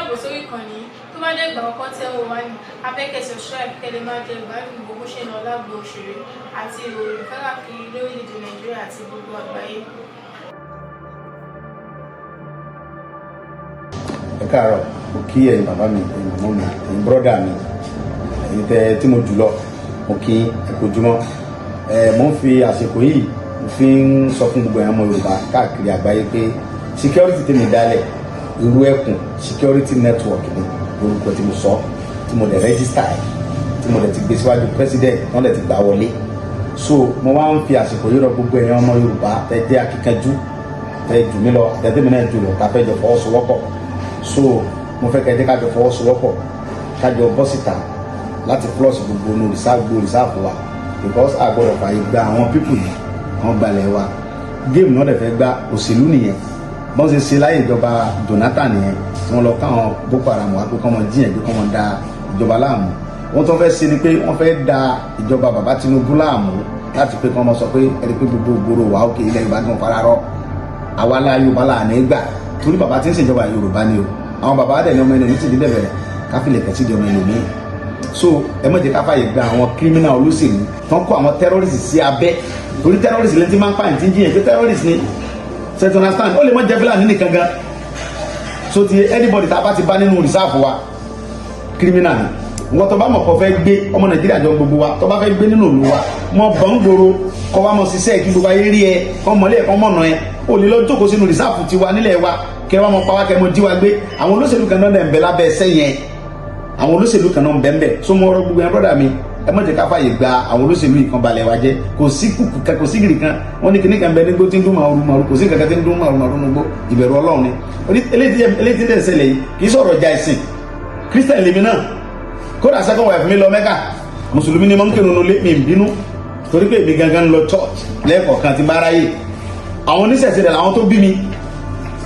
Káàbọ̀ sórí ìkànnì. Tó bá jẹ́ ìgbà àkọ́kọ́ tẹ́ ò wá ní, a fẹ́ kẹ́ subscribe kẹ́ lè máa jẹ ìgbádùn gbogbo ṣe ń lọ lágbo òṣèré àti ìròyìn káàkiri lórílẹ̀-èdè Nàìjíríà àti gbogbo àgbáyé. Ẹ káàárọ̀, mo kí ẹ̀yin bàbá mi, ẹ̀yin màmá mi, ẹ̀yin bọ́dà mi, ẹ̀yin tẹ tí mo jùlọ, mo kí ẹ kú ojúmọ́. Ẹ mo ń fi àsìkò yìí, mo fi ń sọ fún gbogbo ẹ̀yin ọmọ Yorùbá káàkiri àgbáyé pé security tèmi dálẹ̀, Irú Ẹkùn Security Network ni orúkọ tí mo sọ, tí mo dẹ̀ register ẹ̀, tí mo dẹ̀ ti gbé síwájú president, wọ́n dẹ̀ ti gbà wọlé. So mo wá ń fi àsìkò yìí rọ gbogbo ẹ̀yin ọmọ Yorùbá tẹ jẹ́ akíkanjú, tẹ jù mí lọ, àtẹ̀tẹ̀mí náà jù lọ, tá a fẹ́ jọ fọwọ́sowọ́pọ̀. So mo fẹ́ kẹ́ ẹ jẹ́ ká jọ fọwọ́sowọ́pọ̀, ká jọ bọ́ síta láti flush gbogbo inú reserve, gbogbo reserve wa, because a gbọ́dọ̀ fààyè gba àwọn people yìí, àwọn gbalẹ̀ wa. Game náà dẹ̀ fẹ́ gba òṣèlú nìyẹn. Bọ́n ṣe ṣe láyé ìjọba Jonathan nìyẹn, tí wọ́n lọ káwọn Boko Haram wá pé kọ́ mọ jíyàn gbé, kọ́ mọ da ìjọba láàmú. Wọ́n tó fẹ́ ṣe ni pé wọ́n fẹ́ da ìjọba bàbá Tinubu láàmú láti pé kí wọ́n mọ sọ pé ẹni pé gbogbo gbòòrò wà òkè ilẹ̀ Yorùbá gan fara rọ. Àwa la Yorùbá là ní gbà, torí bàbá tí ń ṣèjọba Yorùbá ni o. Àwọn bàbá dẹ̀ ní ọmọ ẹni oníṣìí bẹ̀rẹ̀ káfílẹ̀ kẹ̀sí di ọmọ ẹlòmíì. So ẹ má jẹ́ ká fàyè gba àwọn criminal olóṣèlú tó ń kó àwọn terrorist sí abẹ́, torí terrorist lẹ́ni tí máa ń pààyàn, tí ń jiyàn pé terrorist ni. Ṣe to understand? Ó lè má jẹ́ Fúlàní nìkan gan. So ti anybody tá a bá ti bá nínú reserve wa, criminal ni. Wọ́n tó bá mọ̀ kó fẹ́ gbé ọmọ Nàìjíríà jọ, gbogbo wa tó bá fẹ́ gbé nínú ìlú wa, mọ bọ̀ ń gbòòrò, kọ́ wa mọ̀ ṣiṣẹ́ kí gbogbo ayé rí ẹ, kọ́ mọ̀lẹ́ kọ́ mọ̀nà ẹ. Ó lè lọ jókòó sínú reserve tiwa nílẹ̀ wa, kẹ́ wa mọ̀ pa wá, kẹ́ mọ̀ jí wa gbé. Àwọn olóṣèlú kan náà ń bẹ lábẹ́ ẹsẹ̀ yẹn, àwọn olóṣèlú kan náà ń bẹ ń bẹ. So mo rọ gbogbo yẹn, brother mi, ẹ má jẹ́ ká fàyè gba àwọn olóṣèlú yìí kan balẹ̀ wa jẹ́. Kò sí kùkù kan, kò sí gìrì kan. Wọ́n ní kíní kan bẹ nígbó tí ń dún màrú màrú. Kò sí kankan tí ń dún màrú màrú nígbó. Ìbẹ̀rù Ọlọ́run ni. Eléyìí tí ń ṣẹlẹ̀ yìí kì í sọ̀rọ̀ ìjà ẹ̀sìn. Christian lèmi náà, kódà second wife mi lọ Mẹ́kà. Mùsùlùmí ni mo ń kírun nulẹ̀, mi ń bínú torí pé èmi gangan ń lọ church lẹ́ẹ̀kọ̀ọ̀kan tí bá ráyè. Àwọn oníṣẹ̀ṣe rẹ̀ làwọn tó bí mi.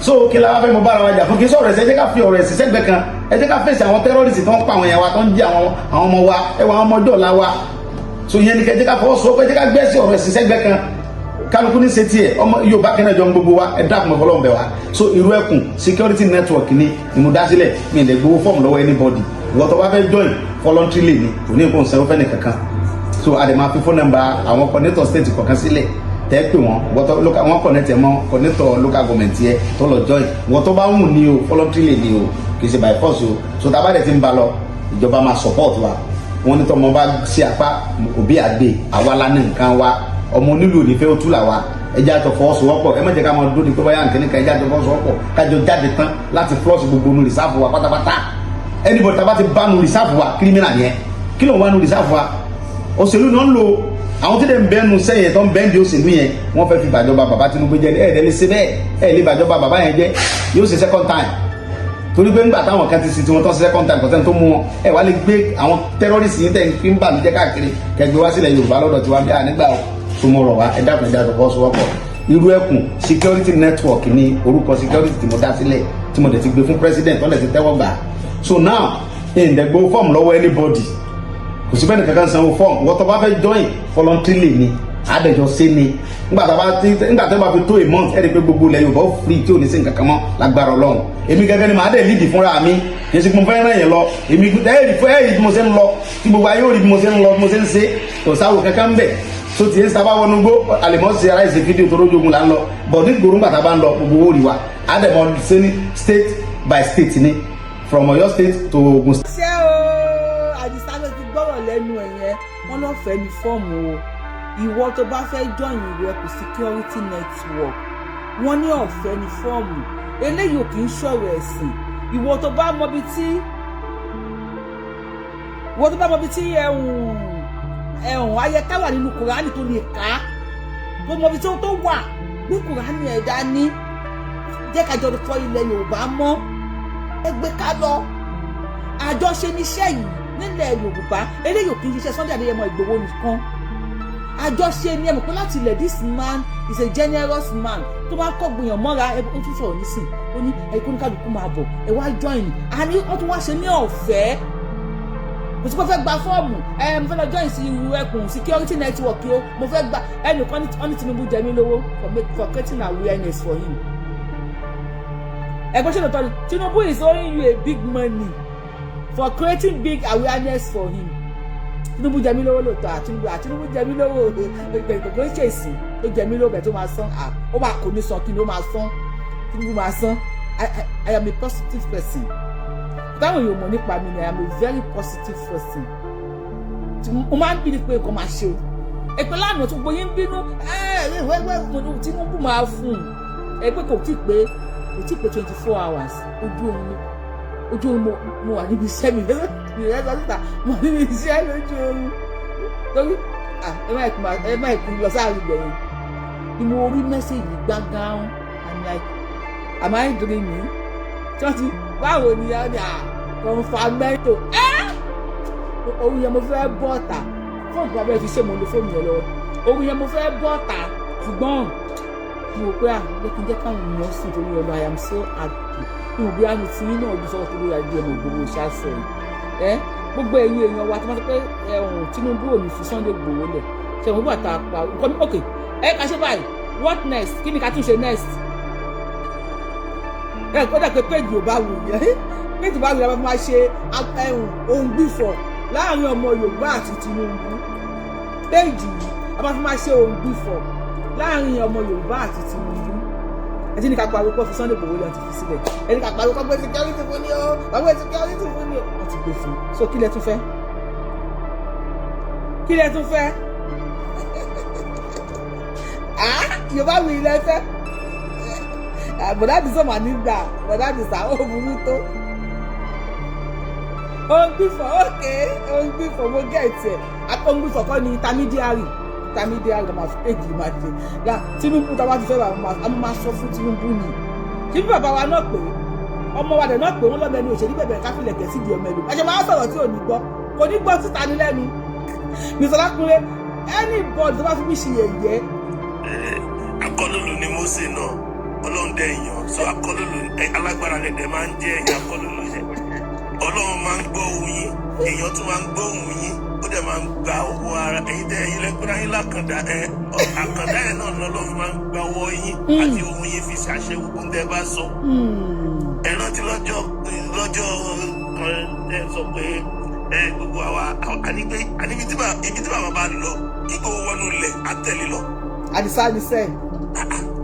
So kí la wá fẹ́ mo bára wa jà fún? Kí sọ̀rọ̀ ẹ̀sẹ̀. Ẹ jẹ́ ká fi ọ̀rọ̀ ẹ̀sìn sẹ́gbẹ̀ẹ́ kan. Ẹ jẹ́ ká fèsì àwọn terrorist tó ń pa àwọn èèyàn wa, tó ń jí àwọn ọmọ wa, ẹwà àwọn ọmọdé ọ̀la wa. So ìyẹn ni kẹ́ jẹ́ ká fọwọ́sowọ́pọ̀. Ẹ jẹ́ ká gbé sí ọ̀rọ̀ ẹ̀sìn sẹ́gbẹ̀ẹ́ kan. Kálukú ní ṣe tiẹ̀. Ọmọ Yorùbá kẹ́nà jọ ń gbogbo wa. Ẹ dákun, ọlọ́run bẹ̀ wá. So Irú Ẹkùn Security Network ni ìmúdásílẹ̀ mi. Lè gbowó fọ́ọ̀mù lọ́wọ́ anybody. Ìwọ tó bá fẹ́ join, voluntarily ni, kò ní nǹkan sanwó fẹ́ni kankan. So a dẹ̀ máa fi phone number àwọn coordinator state kọ̀ọ̀kan sílẹ̀ tẹ́ pé wọ́n. Wọ́n tó local, wọ́n connect ẹ̀ mọ́ coordinator local government yẹ tó lọ join. Wọ́n tó bá wù ní o, voluntarily ni o, kì í ṣe by force o. So tá a bá dẹ̀ ti ń ba lọ, ìjọba máa support wa. Wọ́n ní tọmọ bá sí apá òbí àgbè, àwa la ní nǹkan wa. Ọmọ onílù ò ní fẹ́ ó tú là wa. Ẹ jẹ́ àjọ fọwọ́sowọ́pọ̀. Ẹ má jẹ́ ká máa dúró di pé báyà nǹkan nìkan. Ẹ jẹ́ àjọ fọwọ́sowọ́pọ̀, kájọ jáde tán láti flush gbogbo nu reserve wa pátápátá. Anybody tá a bá ti bá nu reserve wa, criminal yẹn. Kí ló ń wá nu reserve wa? Òṣèlú náà ń lo àwọn tí dẹ̀ ń bẹ́nu sẹ́yìn tó ń bẹ́ẹ̀ di òṣèlú yẹn. Wọ́n fẹ́ fi bàjọba bàbá Tinubu jẹ́. Ẹ̀ ẹ̀ lè ṣe bẹ́ẹ̀, ẹ̀ lè bàjọba bàbá yẹn jẹ́. Yóò ṣe second time, torí pé ńgbà táwọn kan ti sin tiwọn tó ṣe second time, kọ́sẹ́ni tó mú wọn. Ẹ wá lè gbé àwọn terrorist yìí tẹ̀ ń fi ń bà mí jẹ́ káàkiri, kẹgbẹ́ wá sílẹ̀ Yorùbá lọ́dọ̀ tiwa bí ànígbà o. Tó mo rọ̀ wá, ẹ dákun, ẹ dákun, fọwọ́sowọ́pọ̀. Irú Ẹkùn Security Network ní orúkọ security tí mo dá sílẹ̀, tí mo dẹ̀ ti gbé fún president, wọ́n dẹ̀ ti tẹ́wọ́ gbà. So now, ìǹdẹ̀gbọ́ fọ́ọ̀mù lọ́wọ́ anybody, kò sí bẹ́ẹ̀ ni kankan sanwó fọ́ọ̀mù. Wọ́n tó bá fẹ́ join, voluntarily ni, àdẹ̀jọ́ sí ni. Nígbà tó bá ti nígbà tó bá fi tó a month, ẹ̀ rí i pé gbogbo ilẹ̀ Yorùbá ó free, tí ò ní sí nǹkan kan mọ́ lágbára Ọlọ́run. Èmi gẹ́gẹ́ ni màá dẹ̀ lead fúnra mi. Kì í ṣe pé mo fẹ́ ràn yẹn lọ. Èmi ẹ̀ rí bí mo ṣe ń lọ, tí gbogbo ayé ò rí bí mo ṣe ń lọ, bí mo ṣe ń ṣe. Kò sáwò kankan ń bẹ̀. So tí yẹn sábà wọnú gbó, àlèmọ́ ṣe aláìsè fídíò tó rójú ogun là ń lọ bọ̀ ní gbòòrò. Ńgbà tá a bá ń lọ, gbogbo owó rí wa. Àdẹ̀mọ́ ṣe ní state by state ni, from Ọ̀yọ́ State to Ogun State. Ṣé o, Àdìsá ló ti gbọ́rọ̀ lẹ́nu ẹ̀ yẹn. Wọ́n lọ́fẹ̀ẹ́ ní fọ́ọ̀mù o. Ìwọ tó bá fẹ́ join Ìlú Ẹkùn Security Network, wọ́n ní ọ̀fẹ́ ní fọ́ọ̀mù. Eléyìí ò kì í ṣọ̀rọ̀ ẹ̀sìn. Ìwọ tó bá mọbi tí ẹ̀hùn ẹ̀hùn ayẹká wà nínú Kùránì tó lè ká, tó mọbi tí ó tó wà gbé Kùránì ẹ̀ dání, jẹ́ ká jọ fọ ilẹ̀ Yorùbá mọ́. Ẹ gbé ká lọ, àjọṣe níṣẹ́ yìí nílẹ̀ Yorùbá. Eléyìí ò kì í ṣiṣẹ́ Sunday Adéyẹmọ Ìgbòho nìkan, àjọṣe ni. Ẹ mọ̀ pé láti ilẹ̀, this man is a generous man tó máa ń kọ́ gbìyàn mọ́ra. Ẹ ó tún sọ̀rọ̀ nísìn, ó ní ẹ kó ní kálukú máa bọ̀, ẹ wá join. Àní wọ́n tún wá ṣe ní ọ̀fẹ́. Kò sí pé fẹ́ gba fọ́ọ̀mù. Ẹ mo fẹ́ lọ join sí Irú Ẹkùn Security Network o. Mo fẹ́ gba ẹnìkan ní, wọ́n ní Tinubu jẹ mí lówó for creating awareness for him. Ẹgbẹ́ ṣe lóòótọ́ ni Tinubu is owing you a big money for creating big awareness for him. Tinubu jẹ mí lówó lóòótọ́. Tinubu, Tinubu jẹ mí lówó. Kò ń ṣèṣì tó jẹ mí lówó bẹ́ẹ̀ tó máa san. Ó máa kò ní san. Kí ni ó máa san? Tinubu máa san. I am a positive person. Táwọn èèyàn mọ̀ nípa mi ni I am a very positive person. Mo máa ń bí ni pé nǹkan máa ṣe o. Èpè lánàá tó gbóyin ń bínú wẹ́wẹ́, Tinubu máa fún un. Ẹ pé kò tí pé 24 hours, ojú oorun ni, ojú oorun mo wà níbi iṣẹ́ mi. Mi rẹ́ sọ síta, mo wà níbi iṣẹ́ lójú oorun torí ẹ má ìkú lọ sáà gbẹ̀yìn ni mo rí message gbángán. I'm like, am I dreaming? Tí wọ́n ti báwo ni ẹ ní à confirmento ẹ́ òun yẹn, mo fẹ́ bọ́ ọ̀tà fóònù tó bá bẹ́ẹ̀ fi ṣe, mo lo fóònù yẹn lọ́wọ́. Òun yẹn mo fẹ́ bọ́ ọ̀tà, ṣùgbọ́n mo rò pé à jẹ́ kí n jẹ́ káwọn èèyàn sùn torí ọlọ́. I am so happy. Mi ò bí àmì tí yín náà ojú sọ́wọ́ torí adé ọmọ ìgbòho ṣáṣọ yìí. Ẹ gbogbo ẹ̀yin èèyàn wa tí wọ́n sọ pé ẹ̀hún Tinubu ò ní fi Sunday Igboho lẹ̀ ṣe wọ́n gbà tá a pa nǹkan mi. Ok, ẹ ká ṣe báyìí. What next? Kí ni ká tún ṣe next? Ẹ kó dà pé page ò bá wù yẹn, page ò bá wù yẹn, máa ṣe ẹ̀hún ohun gbìfọ̀ láàrin ọmọ Yorùbá àti Tinubu. Page yìí a máa fi máa ṣe ohun gbìfọ̀ láàrin ọmọ Yorùbá àti Tinubu. Ẹ ti ní ká pariwo kó fi Sunday Igboho lẹ́yìn ti fi sílẹ̀. Ẹ ní ká pariwo kó gbé security fún ni o, kó gbé security fún ni o. Wọ́n ti gbé fún. So kí lẹ tún fẹ́? Kí lẹ tún fẹ́? Ah, Yorùbá wù ilẹ̀ fẹ́. Bọ̀dá àdìsọ́ mà nígbà bọ̀dá àdìsá ó burú tó. Ohun gbìfọ̀, ok, ohun gbìfọ̀, mo get ẹ̀. Ohun gbìfọ̀ kọ́ ni intermediary. Intermediary la máa fi péjì máa ṣe ya. Tinubu tá a bá ti fẹ́ bá a máa sọ fún Tinubu ni kí bí bàbá wa náà pé ọmọ wa dẹ̀ náà pé wọ́n lọ́mọ ẹni òṣèlú bẹ̀bẹ̀ káfílẹ̀ kẹ̀ sídìí ọmọ ẹlò. Ẹ̀ṣẹ̀ máa sọ̀rọ̀ tí ò ní gbọ́, kò ní gbọ́ síta ní lẹ́nu. Mr. Lákúnlé, anybody tó bá fi mí ṣe yẹ̀yẹ́. Akọlùlù ni Mósè náà, Ọlọ́run dẹ̀ yàn. So akọlùlù alágbára lẹ̀dẹ̀ máa ń jẹ́. Ẹ̀yìn akọlùlù yẹn, Ọlọ́run máa ń gbọ́ ohùn yín, èèyàn tún máa ń gbọ́ ohùn yín, ó dẹ̀ máa ń gba owó ara ẹ̀yin tẹ́ ẹ̀yin lẹ́gbẹ́rẹ́ yín lákàndá ẹ̀. Àkàndá yẹn náà lọ́lọ́run máa ń gba owó yín àti ohùn yín fi ṣàṣẹ gbogbo tẹ́ bá sọ. Ẹ rántí lọ́jọ́ kan ẹ sọ pé ẹ gbogbo àwa àní pé àní ibi tí bàbá bá lọ, kíkó wọnú ilẹ̀ á tẹ̀lé lọ. Àdìsá ni sẹ́ẹ̀.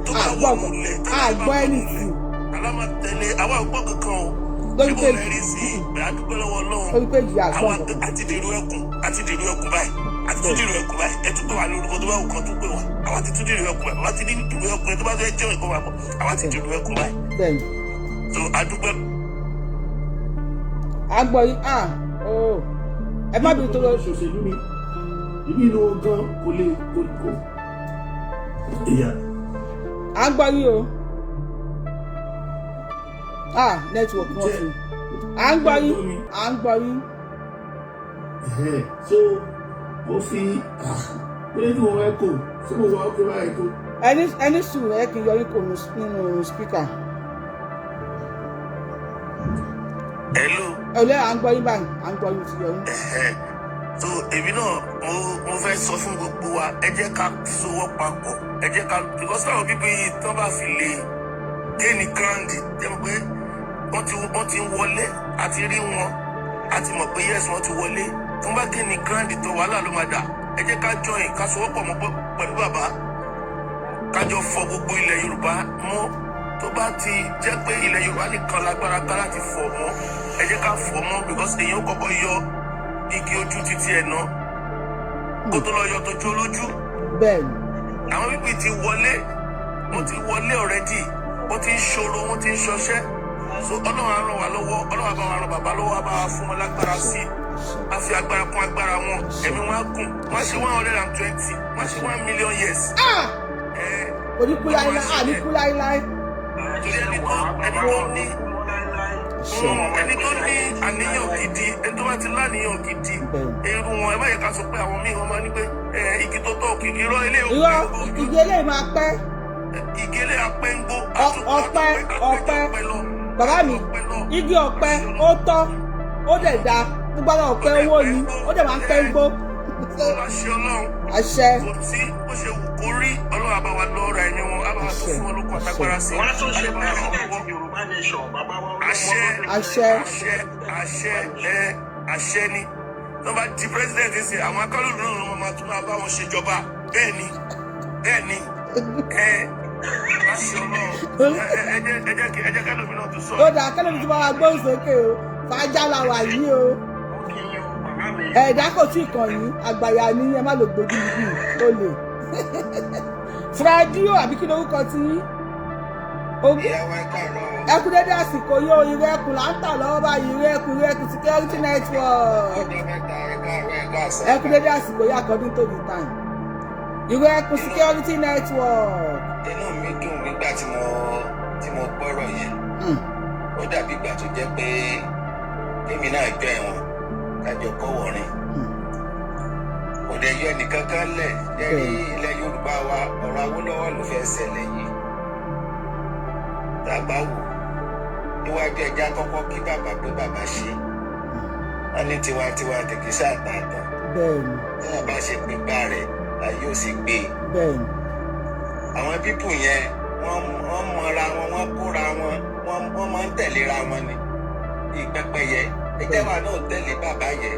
Tó bá wọnú ilẹ̀, àgbọ̀ anything. Aláma tẹ̀lé àwa ò gbọ́ kankan o. Lórí ṣé mo péjì. lè rí sí ìgbà àdúgbò lọ́wọ́ Ọlọ́run. Lórí péjì àgbọ̀ àwa kankan. Àti dèrò ẹkùn, àti dèrò ẹkùn báyìí, àti tún dèrò ẹkùn báyìí. Ẹ tún pè wá lórúkọ tó bá wù kán tún pè wá. Àwa ti tún dèrò ẹkùn báyìí. Àwa ti ní dèrò ẹkùn ẹ tó bá fẹ́ jẹ́ ìkọ́ wa bọ̀. Àwa ti dèrò ẹkùn báyìí. Bẹ́ẹ̀ni. So àdúgbò. Àgbọ̀ yìí, ah, oh, ẹ má bínú tó lọ. Ṣòṣèlú ni ìbí inú gan kò lè kò. Ìyá. À ń gbọ́ yín o. Ah, network wọn fi. À ń gbọ́ yín, à ń gbọ́ yín. Ẹ̀hẹ́n. So mo fi pé tí mo wá kò ṣé mo wá ókè báyìí tó. Ẹni sùúrù, ẹ kì í yọrí kò nínú speaker. Hello. Ọ̀lẹ́, à ń gbọ́ yín báyìí, à ń gbọ́ yín, ti yọrí. Ẹ̀hẹ́n. So èmi náà mo fẹ́ sọ fún gbogbo wa, ẹ jẹ́ ká sowọ́ papọ̀, ẹ jẹ́ ká, because táwọn bíbí yìí tán bá fi lè gain ground, jẹ́ mọ̀ pé wọ́n ti ń wọlé, àti rí wọn, àti mọ̀ pé yes, wọ́n ti wọlé. Tí wọ́n bá gain ground tán, wàhálà ló máa dà. Ẹ jẹ́ ká join, ká sowọ́ pọ̀ mọ́ pẹ̀lú bàbá, ká jọ fọ gbogbo ilẹ̀ Yorùbá mọ́. Tó bá ti jẹ́ pé ilẹ̀ Yorùbá nìkan lágbára ká láti fọ̀ mọ́, ẹ jẹ́ ká fọ̀ mọ́, because èèyàn kọ́kọ́ yọ igi ojú títí ẹ̀ náà kó tó lọ yọ tójú olójú. Bẹ́ẹ̀ni. Àwọn pípì ti wọlé, wọ́n ti wọlé already, wọ́n ti ń ṣòro, wọ́n ti ń ṣọṣẹ́. So Ọlọ́run á ràn wá lọ́wọ́, Ọlọ́run á bá wa ràn bàbá lọ́wọ́, á bá wa fún wọn lágbára sí i, á fi agbára kún agbára wọn, ẹ̀mí wọn á gùn, wọ́n á ṣe 120, wọ́n á ṣe 1 million years. Ah, kò ní kú láíláí, à ní kú láíláí. Torí ẹni tó ní àníyàn gidi, ẹni tó bá ti láníyàn gidi, irú wọn, ẹ má yẹ ká sọ pé àwọn míì wọn máa ní pé igi tó tọ́ kìkì irọ́ ilé. Irọ́, igi eléyìí máa pẹ́. Igi ilé apẹ́ngbó. Ọ̀pẹ, ọ̀pẹ, bàbá mi, igi ọ̀pẹ ó tọ́, ó dẹ̀ da gbogbo àwọn ọ̀pẹ, owó ni ó dẹ̀ máa ń pẹ́ ń gbó. Láṣẹ Ọlọ́run. Àṣẹ. Kò sí bó ṣe wù kó rí Ọlọ́run. Ọlọ́run á bá wa lọ́ra ẹ̀mí wọn, á bá wa tó Àṣẹ. fún wọn lókun àtagbára sí i. Wọ́n á tún Á ṣe lè bá wa ràn wọ́n president lọ́wọ́. Yorùbá nation, bàbá wa. Àṣẹ. Àṣẹ. Àṣẹ, àṣẹ, ẹ àṣẹ ni. Tó bá di president ṣe, àwọn akọ́lùlù náà ló máa tún máa bá wọn ṣèjọba. Bẹ́ẹ̀ ni, bẹ́ẹ̀ ni. Ẹ láṣẹ Ọlọ́run, ẹ jẹ́ kẹ́lòmí náà tún Ó sọ̀rọ̀. dáa, kẹ́lẹ́mi tí wọ́n wá gbóhùn sókè o. Fàájà la wà yìí o. Ó kí yín o, bàbá mi. Ẹ̀dá kò tí ì kàn yín, àgbàyà ni ẹ má lò gbójú níbí ó lè. Fúrádìó àbí kí lorúkọ ti yín? Ìyàwó, ẹ káàárọ̀ o. Ẹ kú dédé àsìkò yóò. Ìrẹ́ ẹkùn là ń tà lọ́wọ́ báyìí. Ìrẹ́ ẹkùn, ìrẹ́ ẹkùn security network. Ọjọ́ mẹ́ta, ẹ káàárọ̀, ẹ káàsán. Ẹ kú dédé àsìkò yìí according to the time. Ìrẹ́ ẹkùn security network. Inú mi dùn nígbà tí mo gbọ́rọ̀ yẹn. Ó dàbí ìgbà tó jẹ́ pé kémi náà jọ ẹ̀wọ̀n kájọ kọ́wọ̀rin. Kò dẹ̀ yọ ẹnìkankan lẹ̀ lẹ́rí ilẹ̀ Yorùbá wa. Ọ̀rọ̀ Awólọ́wọ̀ ló fẹ́ ṣẹlẹ̀ yìí. Tá a bá wò níwájú, ẹja kọ́kọ́ kí bàbá pé bàbá ṣe wọ́n ní tiwantiwa tèkí sáàtàtàn. Tí wọ́n bá ṣe pípa rẹ̀ la yóò sì gbé e. Àwọn people yẹn, wọ́n mọra wọn, wọ́n kóra wọn, wọ́n máa ń tẹ̀léra wọn ni bíi pẹ́pẹ́yẹ. Ẹjẹ́ wa náà tẹ̀lé bàbá yẹn.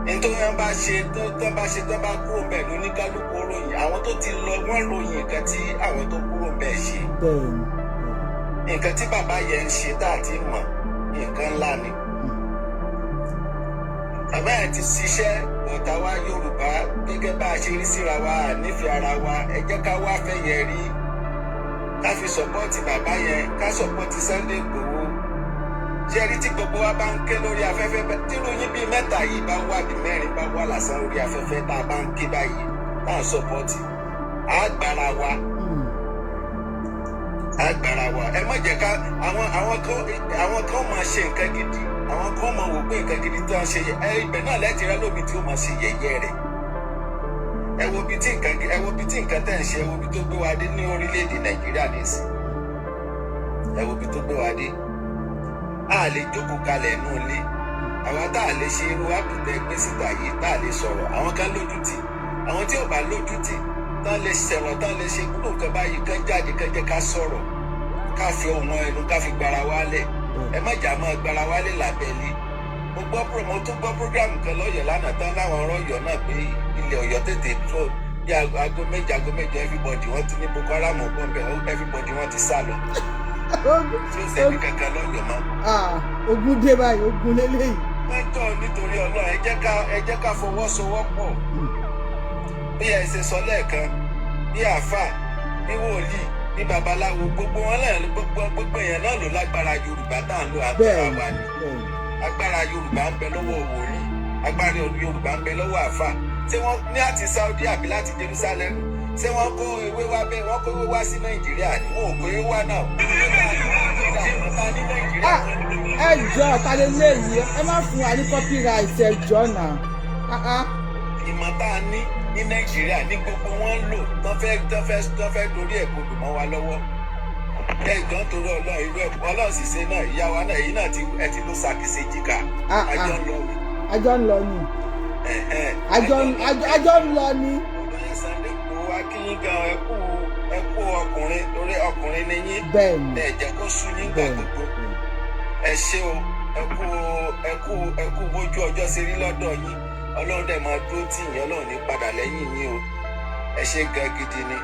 Nítorí wọn bá ṣe tó bá ṣe tó bá kúrò bẹ́ẹ̀ lóníkálukú ròyìn. Àwọn tó ti lọ, wọ́n ròyìn nǹkan tí àwọn tó kúrò bẹ́ẹ̀ ṣe. Nǹkan tí bàbá yẹn ń ṣe tá a ti mọ̀, nǹkan ńlá ni. Bàbá yẹn ti ṣiṣẹ́ ọ̀tá wa. Yorùbá, gẹ́gẹ́ bá a ṣe rí síra wa, à nífẹ̀ẹ́ ara wa. Ẹ jẹ́ ká wá fẹ́ yẹn rí, ká fi support bàbá yẹn, ká support Sunday Igboho. Ṣé rí tí gbogbo wa bá ń ké lórí afẹ́fẹ́ bẹ́ẹ̀, tí ròyìn bíi mẹ́ta yìí bá wà, bíi mẹ́rin bá wà lásán lórí afẹ́fẹ́, tá a bá ń ké báyìí, tá à ń support, á gbára wa, á gbára wa. Ẹ má jẹ́ ká àwọn kan máa ṣe nǹkan gidi, àwọn kan máa wò pé nǹkan gidi tí wọ́n ṣe ẹ, ibẹ̀ náà lẹ́tì rẹ lómi tí ó máa ṣe yẹ̀yẹ́ rẹ̀. Ẹ wo bí tí nǹkan tẹ̀ ń ṣe, ẹ wo bí tó gbé wa dé ní orílẹ̀-èdè Nàìjíríà nísìn. Ẹ wo bí tó gbé wa dé. A lè jókòó kalẹ̀ nù ilé àwa tá a lè ṣe irú àpùtẹ́ gbé síta yìí, tá a lè sọ̀rọ̀. Àwọn kan lójú tì, àwọn tí ò bá lójú tì tán lè sọ̀rọ̀, tán lè ṣe gbogbo nǹkan báyìí, kán jáde, kán jẹ́ ká sọ̀rọ̀, ká fi ohun ẹnu, ká fi gbára wálẹ̀. Ẹ má jà máa gbára wálẹ̀ lábẹ́lé. Mo tún gbọ́ program kan lọ́yọ̀ lánàá tán láwọn ọ̀rọ̀ Ọ̀yọ́ náà pé ilẹ̀ Ọ̀yọ́ tètè tó bí aago 7, aago 8, everybody wọ́n ti ní Boko Haram pọ̀ bẹ́ẹ̀, everybody wọ́n ti sá lọ, tí ó sẹ́ni kankan lọ́yọ̀ mọ́. Ah, ogun dé báyìí, ogun lélẹ́yìí. Mẹ́tọ̀, nítorí Ọlọ́run, ẹ jẹ́ ká fọwọ́sowọ́pọ̀. Bí ẹ ṣe sọ lẹ́ẹ̀kan, bí àáfà, bí wòlíì, bí babaláwo, gbogbo wọn náà, gbogbo èèyàn náà ló lágbára Yorùbá tá à ń lo agbára wa ni. Agbára Yorùbá ń bẹ lọ́wọ́ wòlíì, agbára Yorùbá ń bẹ lọ́wọ́ àáfà. Ṣé wọ́n ní àti Saudi àbí láti Jerusalem, ṣé wọ́n kó ewé wá bẹ́ẹ̀? Wọ́n kó ewé wá sí Nàìjíríà ni? Wọn ò kó ewé wá náà. Ewé tá a ní Nàìjíríà, tá a ní Nàìjíríà. Ah, ẹ jọ, ta lè léyìí? Ẹ má fún wa ní copyright, ẹ jọ náà. Ah, ah. Ìmọ̀ tá a ní ní Nàìjíríà ní gbogbo wọn ń lò tán fẹ́ dorí ẹ̀ kodò mọ́ wa lọ́wọ́. Ẹ jọ̀ọ́, torí Ọlọ́run, irú ẹ̀ Ọlọ́run sì ṣe náà. Ìyá wa náà, èyí náà ti ẹ ti ló ṣàkíṣe jìkà. Ah, àjọ ah. ń lọ ni. Àjọ ń lọ ni. Ẹ̀hẹ́n. Àjọ ń lọ ni. Olóyè Sunday Igboho, akínyín gan. Ẹ kú ọkùnrin, torí ọkùnrin ni yín. Bẹ́ẹ̀ni. Ẹ jẹ́ kó sú yín gbà gbogbo. Ẹ ṣé o, ẹ kú bójú ọjọ́ ṣe rí lọ́dọ̀ yín. Ọlọ́run dẹ̀ máa dúró tì yín, Ọlọ́run ní padà lẹ́yìn yín o. Ẹ ṣé gan gidi ni.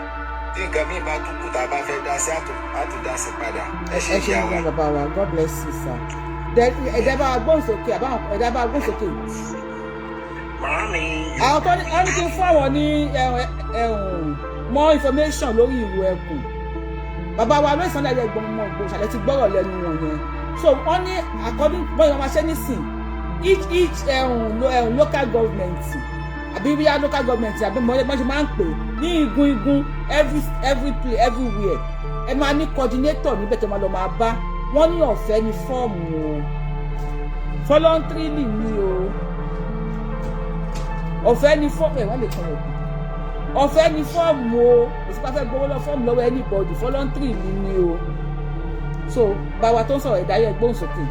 Tí nǹkan míì bá tún kù tá a bá fẹ́ dá sí, àtò dá sí padà. Ẹ ṣé, Ẹ ṣe ìyá wa. gan, bàbá wa. God bless you, sir. Then ẹ̀dá bá wa gbóhùn sókè, àbá ẹ̀dá bá wa gbóhùn sókè. Màámi. Àwọn tó ní ẹni kí n fún àwọn ní ẹ̀hún ẹ̀hún more information lórí ìrù ẹkùn. Bàbá wa lóye Sunday ẹgbọn ọmọ Ìgbòho ṣàlẹ̀ ti gbọ́rọ̀ lẹ́nu wọn yẹn. So wọ́n ní according bọ́yọ̀ máa ṣe nísìn, each ẹ̀hún local government, àbí bíyá local government, àbí mọ́ ṣe máa ń pè ní igun igun, every place, everywhere, ẹ máa ní coordinator níbẹ̀ tó máa lọ máa bá. Wọ́n ní ọ̀fẹ́ ní fọ́ọ̀mù o, voluntarily ni o. Ọ̀fẹ́ ní fọ́ọ̀mù ẹ̀ wọ́n lè kàn wọ́n. Ọ̀fẹ́ ní fọ́ọ̀mù o, kò sí pé gbowó lọ fọ́ọ̀mù lọ́wọ́ anybody, voluntary ni o. So báwa tó ń sọ̀rọ̀, ìdáyẹ̀ gbóhùn sókè.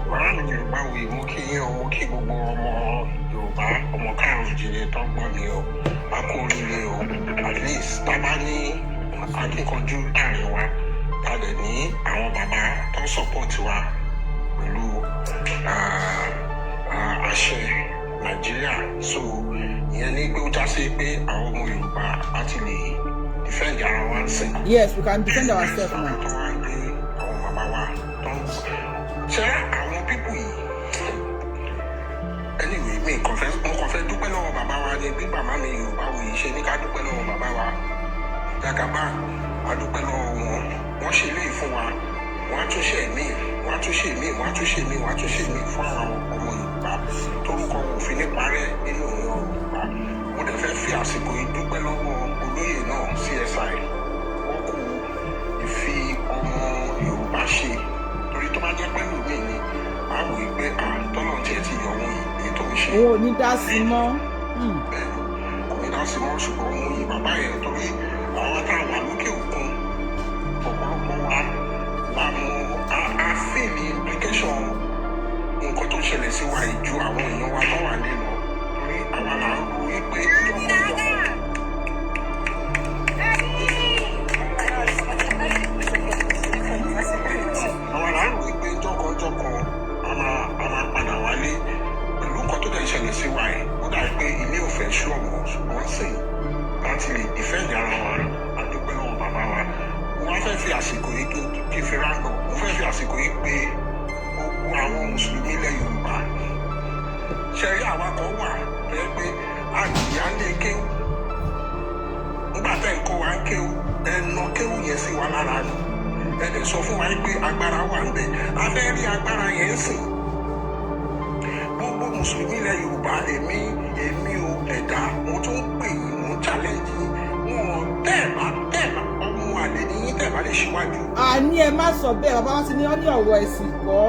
Màmá mi Yorùbá wí, mo kí yín o, mo kí gbogbo ọmọ Yorùbá, ọmọ káàrọ̀ òjìrè tó ń gbọ́ mi o. A kú oríire o. At least tá a bá ní akíkanjú láàrin wa, tá a dẹ̀ ní àwọn bàbá tó ń support wa pẹ̀lú àṣẹ Nàìjíríà. So ìyẹn ní pé ó já sí pé àwọn ọmọ Yorùbá á ti lè defend ara wa ń sìn. Yes, we can defend ourselves now. Tó wá gbé àwọn bàbá wa tó ń ṣe àwọn people yìí. Anyway, mi kàn fẹ́ mo kàn fẹ́ dúpẹ́ lọ́wọ́ bàbá wa ni. Bí bàbá mi Yorùbá wò yìí ṣe ní ká dúpẹ́ lọ́wọ́ bàbá wa Jagaban, a dúpẹ́ lọ́wọ́ wọn. Wọ́n ṣe léyìí fún wa, wọ́n á tún ṣe mí, wọ́n á tún ṣe mí, wọ́n á tún ṣe mí, wọ́n á tún ṣe mí fún àwọn ọmọ Yorùbá torúkọ wọn ò fi ní parẹ́ nínú ìran Yorùbá. Mo dẹ̀ fẹ́ fi àsìkò yìí dúpẹ́ lọ́wọ́ olóyè náà, CSI. Wọ́n kú ìfi ọmọ Yorùbá ṣe, torí tó bá jẹ́ pẹ́lú mi ni, a wò ó pé àtọ́nà tiẹ̀ ti yọ òun yìí, èyí tó ń ṣe. Òun ò ní dá sí mọ́. Bẹ́ẹ̀ kò ní dá sí mọ́, ṣùgbọ́n òun yìí bàbá yẹn, torí àwọn tá a wà lókè òkun, ọ̀pọ̀lọpọ̀ wa la mọ a feel implication nǹkan tó ń ṣẹlẹ̀ sí wa yìí ju àwọn èèyàn wa tó wà nílé lọ, torí àwa là ń ro wípé ìjọba àwa là ń rò wípé jọ́kan-jọ́kan a máa padà wálé. Pẹ̀lú nǹkan tó dẹ̀ ṣẹlẹ̀ sí wa yìí, ó dàbí pé ilé ò fẹ́ ṣú ọ̀mọ́, ṣùgbọ́n sì láti lè defend ara wa. A dúpẹ́ lọ́wọ́ bàbá wa. Mo wá fẹ́ fi àsìkò yìí kí n fi ráńdọ̀, mo fẹ́ fi àsìkò yìí pé gbogbo àwọn mùsùlùmí ilẹ̀ Yorùbá. Ṣe rí àwa kan wà tó yẹ pé àjìyá ń lé kéwù. Nígbà tẹ́ ń kọ́ wa ń kéwù, ẹ nà kéwù yẹn sí wa lára ni. Ẹ dẹ̀ sọ fún wa pé agbára wà ń bẹ̀. A fẹ́ rí agbára yẹn sìn. Gbogbo mùsùlùmí ilẹ̀ Yorùbá, èmi ò ẹ̀dá, mo tún ń pè yín, mo ń challenge yín. Wọn tẹ́ ẹ̀ bá ọmọ àlè ní yín, tẹ́ ẹ̀ bá lè ṣíwájú. Àní ẹ má sọ bẹ́ẹ̀. Bàbá wa ti ní ọ́ ní ọ̀rọ̀ ẹ̀sìn kọ́.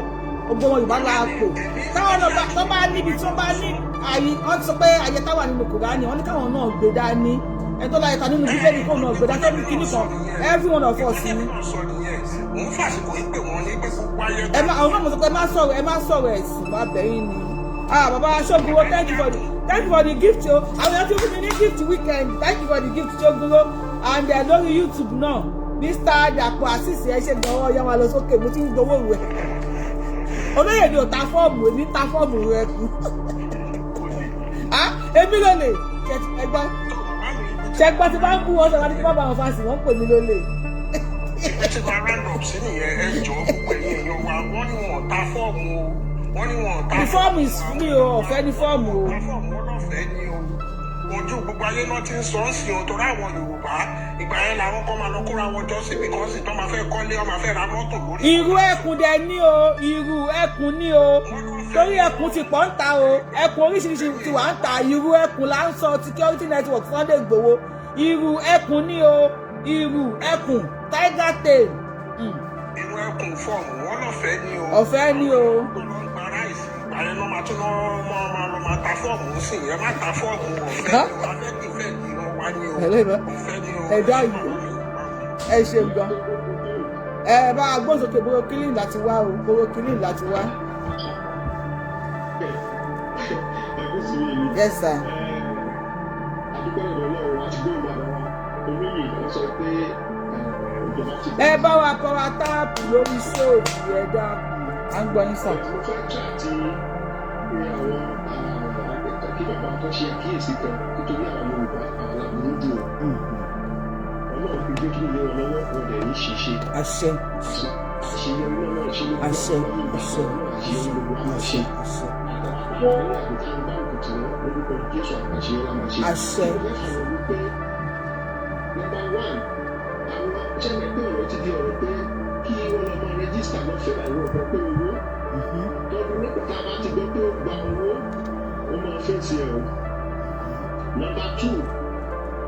Gbogbo wọn Yorùbá la pè táwọn náà bá tó bá níbi tí wọ́n bá ní àyè. Wọ́n ti sọ pé àyè táwà nínú Kùránì, wọ́n ní káwọn náà gbé dání. Ẹni tó láyé ta nínú Bíbélì kó náà gbé dání, tó ní kíní kan. Every one of us ni. Mo ń fàsìkò yìí pè wọ́n ní pé gbogbo ayé. Ẹ má àwọn náà, mo sọ pé ẹ má sọ̀rọ̀, ẹ má sọ̀rọ̀ ẹ̀sìn, má bẹ̀yìn ni. Ah, bàbá Ṣógunro, thank you for the gift o. Àwọn èèyàn ti fún mi ní gift weekend. Thank you for the gift, Ṣógunro. And lórí YouTube náà, Mr. Dàpọ̀ Àṣìṣe, ẹ ṣe gan-an. Ọyá wa lọ sókè, mo ti ń gbowó rẹ̀. Olóyè mi ò ta fọ́ọ̀mù, èmi ń ta fọ́ọ̀mù rẹ kù. Ah, èmi ló lè ẹgbọ́n ṣẹgbọ́n tí bá ń bú wọn sọ̀rọ̀ àti bá wọn fásitì, wọ́n ń pè mí lólè. Ibi tí máa round up sí nìyẹn. Ẹ jọ̀ọ́, gbogbo ẹ̀yin èèyàn wa, wọ́n ní wọn ò ta fọ́ọ̀mù o, wọ́n ní wọn ò ta. The form is free o, ọ̀fẹ́ ní fọ́ọ̀mù o. Ta fọ́ọ̀mù, wọn lọ́fẹ̀ẹ́ ni o. Ojú gbogbo ayé náà ti ń sọ ń sìn o, torí àwọn Yorùbá ìgbà yẹn làwọn kan máa lọ kóra wọn jọ síbi kan sí tó máa fẹ́ kọ́lé, wọ́n máa fẹ́ ra mọ́tò lórí. Irú ẹkùn dẹ ní o, irú ẹkùn ní o, torí ẹkùn ti pọ̀ ń ta o. Ẹkùn oríṣiríṣi ti wà ń ta. Irú ẹkùn là ń sọ, security network Sunday Igboho. Irú ẹkùn ní o, irú ẹkùn, tiger tail. Irú ẹkùn fọ́ọ̀mù, wọn lọ́fẹ̀ẹ́ ni o. Ọ̀fẹ́ ní o. Tó lọ ń gba rice, ìgbà yẹn ló máa tún lọ máa lọ máa ta fọ́ọ̀mù sí. Ẹ má ta fọ́ọ̀mù, ọ̀fẹ́ ni o. Afẹ́ ìran wa ni o. Ọ̀fẹ́ ni o. Ẹ̀dá yìí, ẹ ṣeun gan. Ẹ bá a gbósòkè bóró kílìn láti wá o, bóró kílìn láti wá. Yes sir. Adúpẹ́ lọ́dọ̀ Ọlọ́run, àti gbóhùn bàbá wa olóyè, wọ́n sọ pé ìjọba ti. Ẹ bá wa kọ́ wa tap lórí ṣóòbù, ẹ dákun, à ń gbọ́ yín sàn. Mo fẹ́ kí àti pé àwọn kí bàbá kan ṣe àkíyèsí kan, nítorí àwọn Yorùbá àwọn làbúrú jù o. Ọlọ́run fi gbé kí ilé wọn lọ́wọ́, wọn dẹ̀ ní ṣiṣẹ́. Àṣẹ. Àṣeyọrí náà ṣe ló Àṣẹ, àṣẹ, àṣeyọrí gbogbo wa máa ṣe. Àṣẹ. Àtàwọn àgùntàn bá òkùtì wọn lórúkọ Jésù, àṣeyọrí la máa ṣe. Àṣẹ. Mo fẹ́ sọ̀rọ̀ wípé number one, àwọn ṣẹ́ni pé ọ̀rọ̀ ti di ọ̀rọ̀ pé kí wọ́n lọ máa register lọ́fẹ̀ẹ́ láì wọ́n gbọ́ pé owó tọ́dún nípa tá a bá ti gbọ́ pé ó gba owó, ó máa fèsì ẹ̀ o. Number two,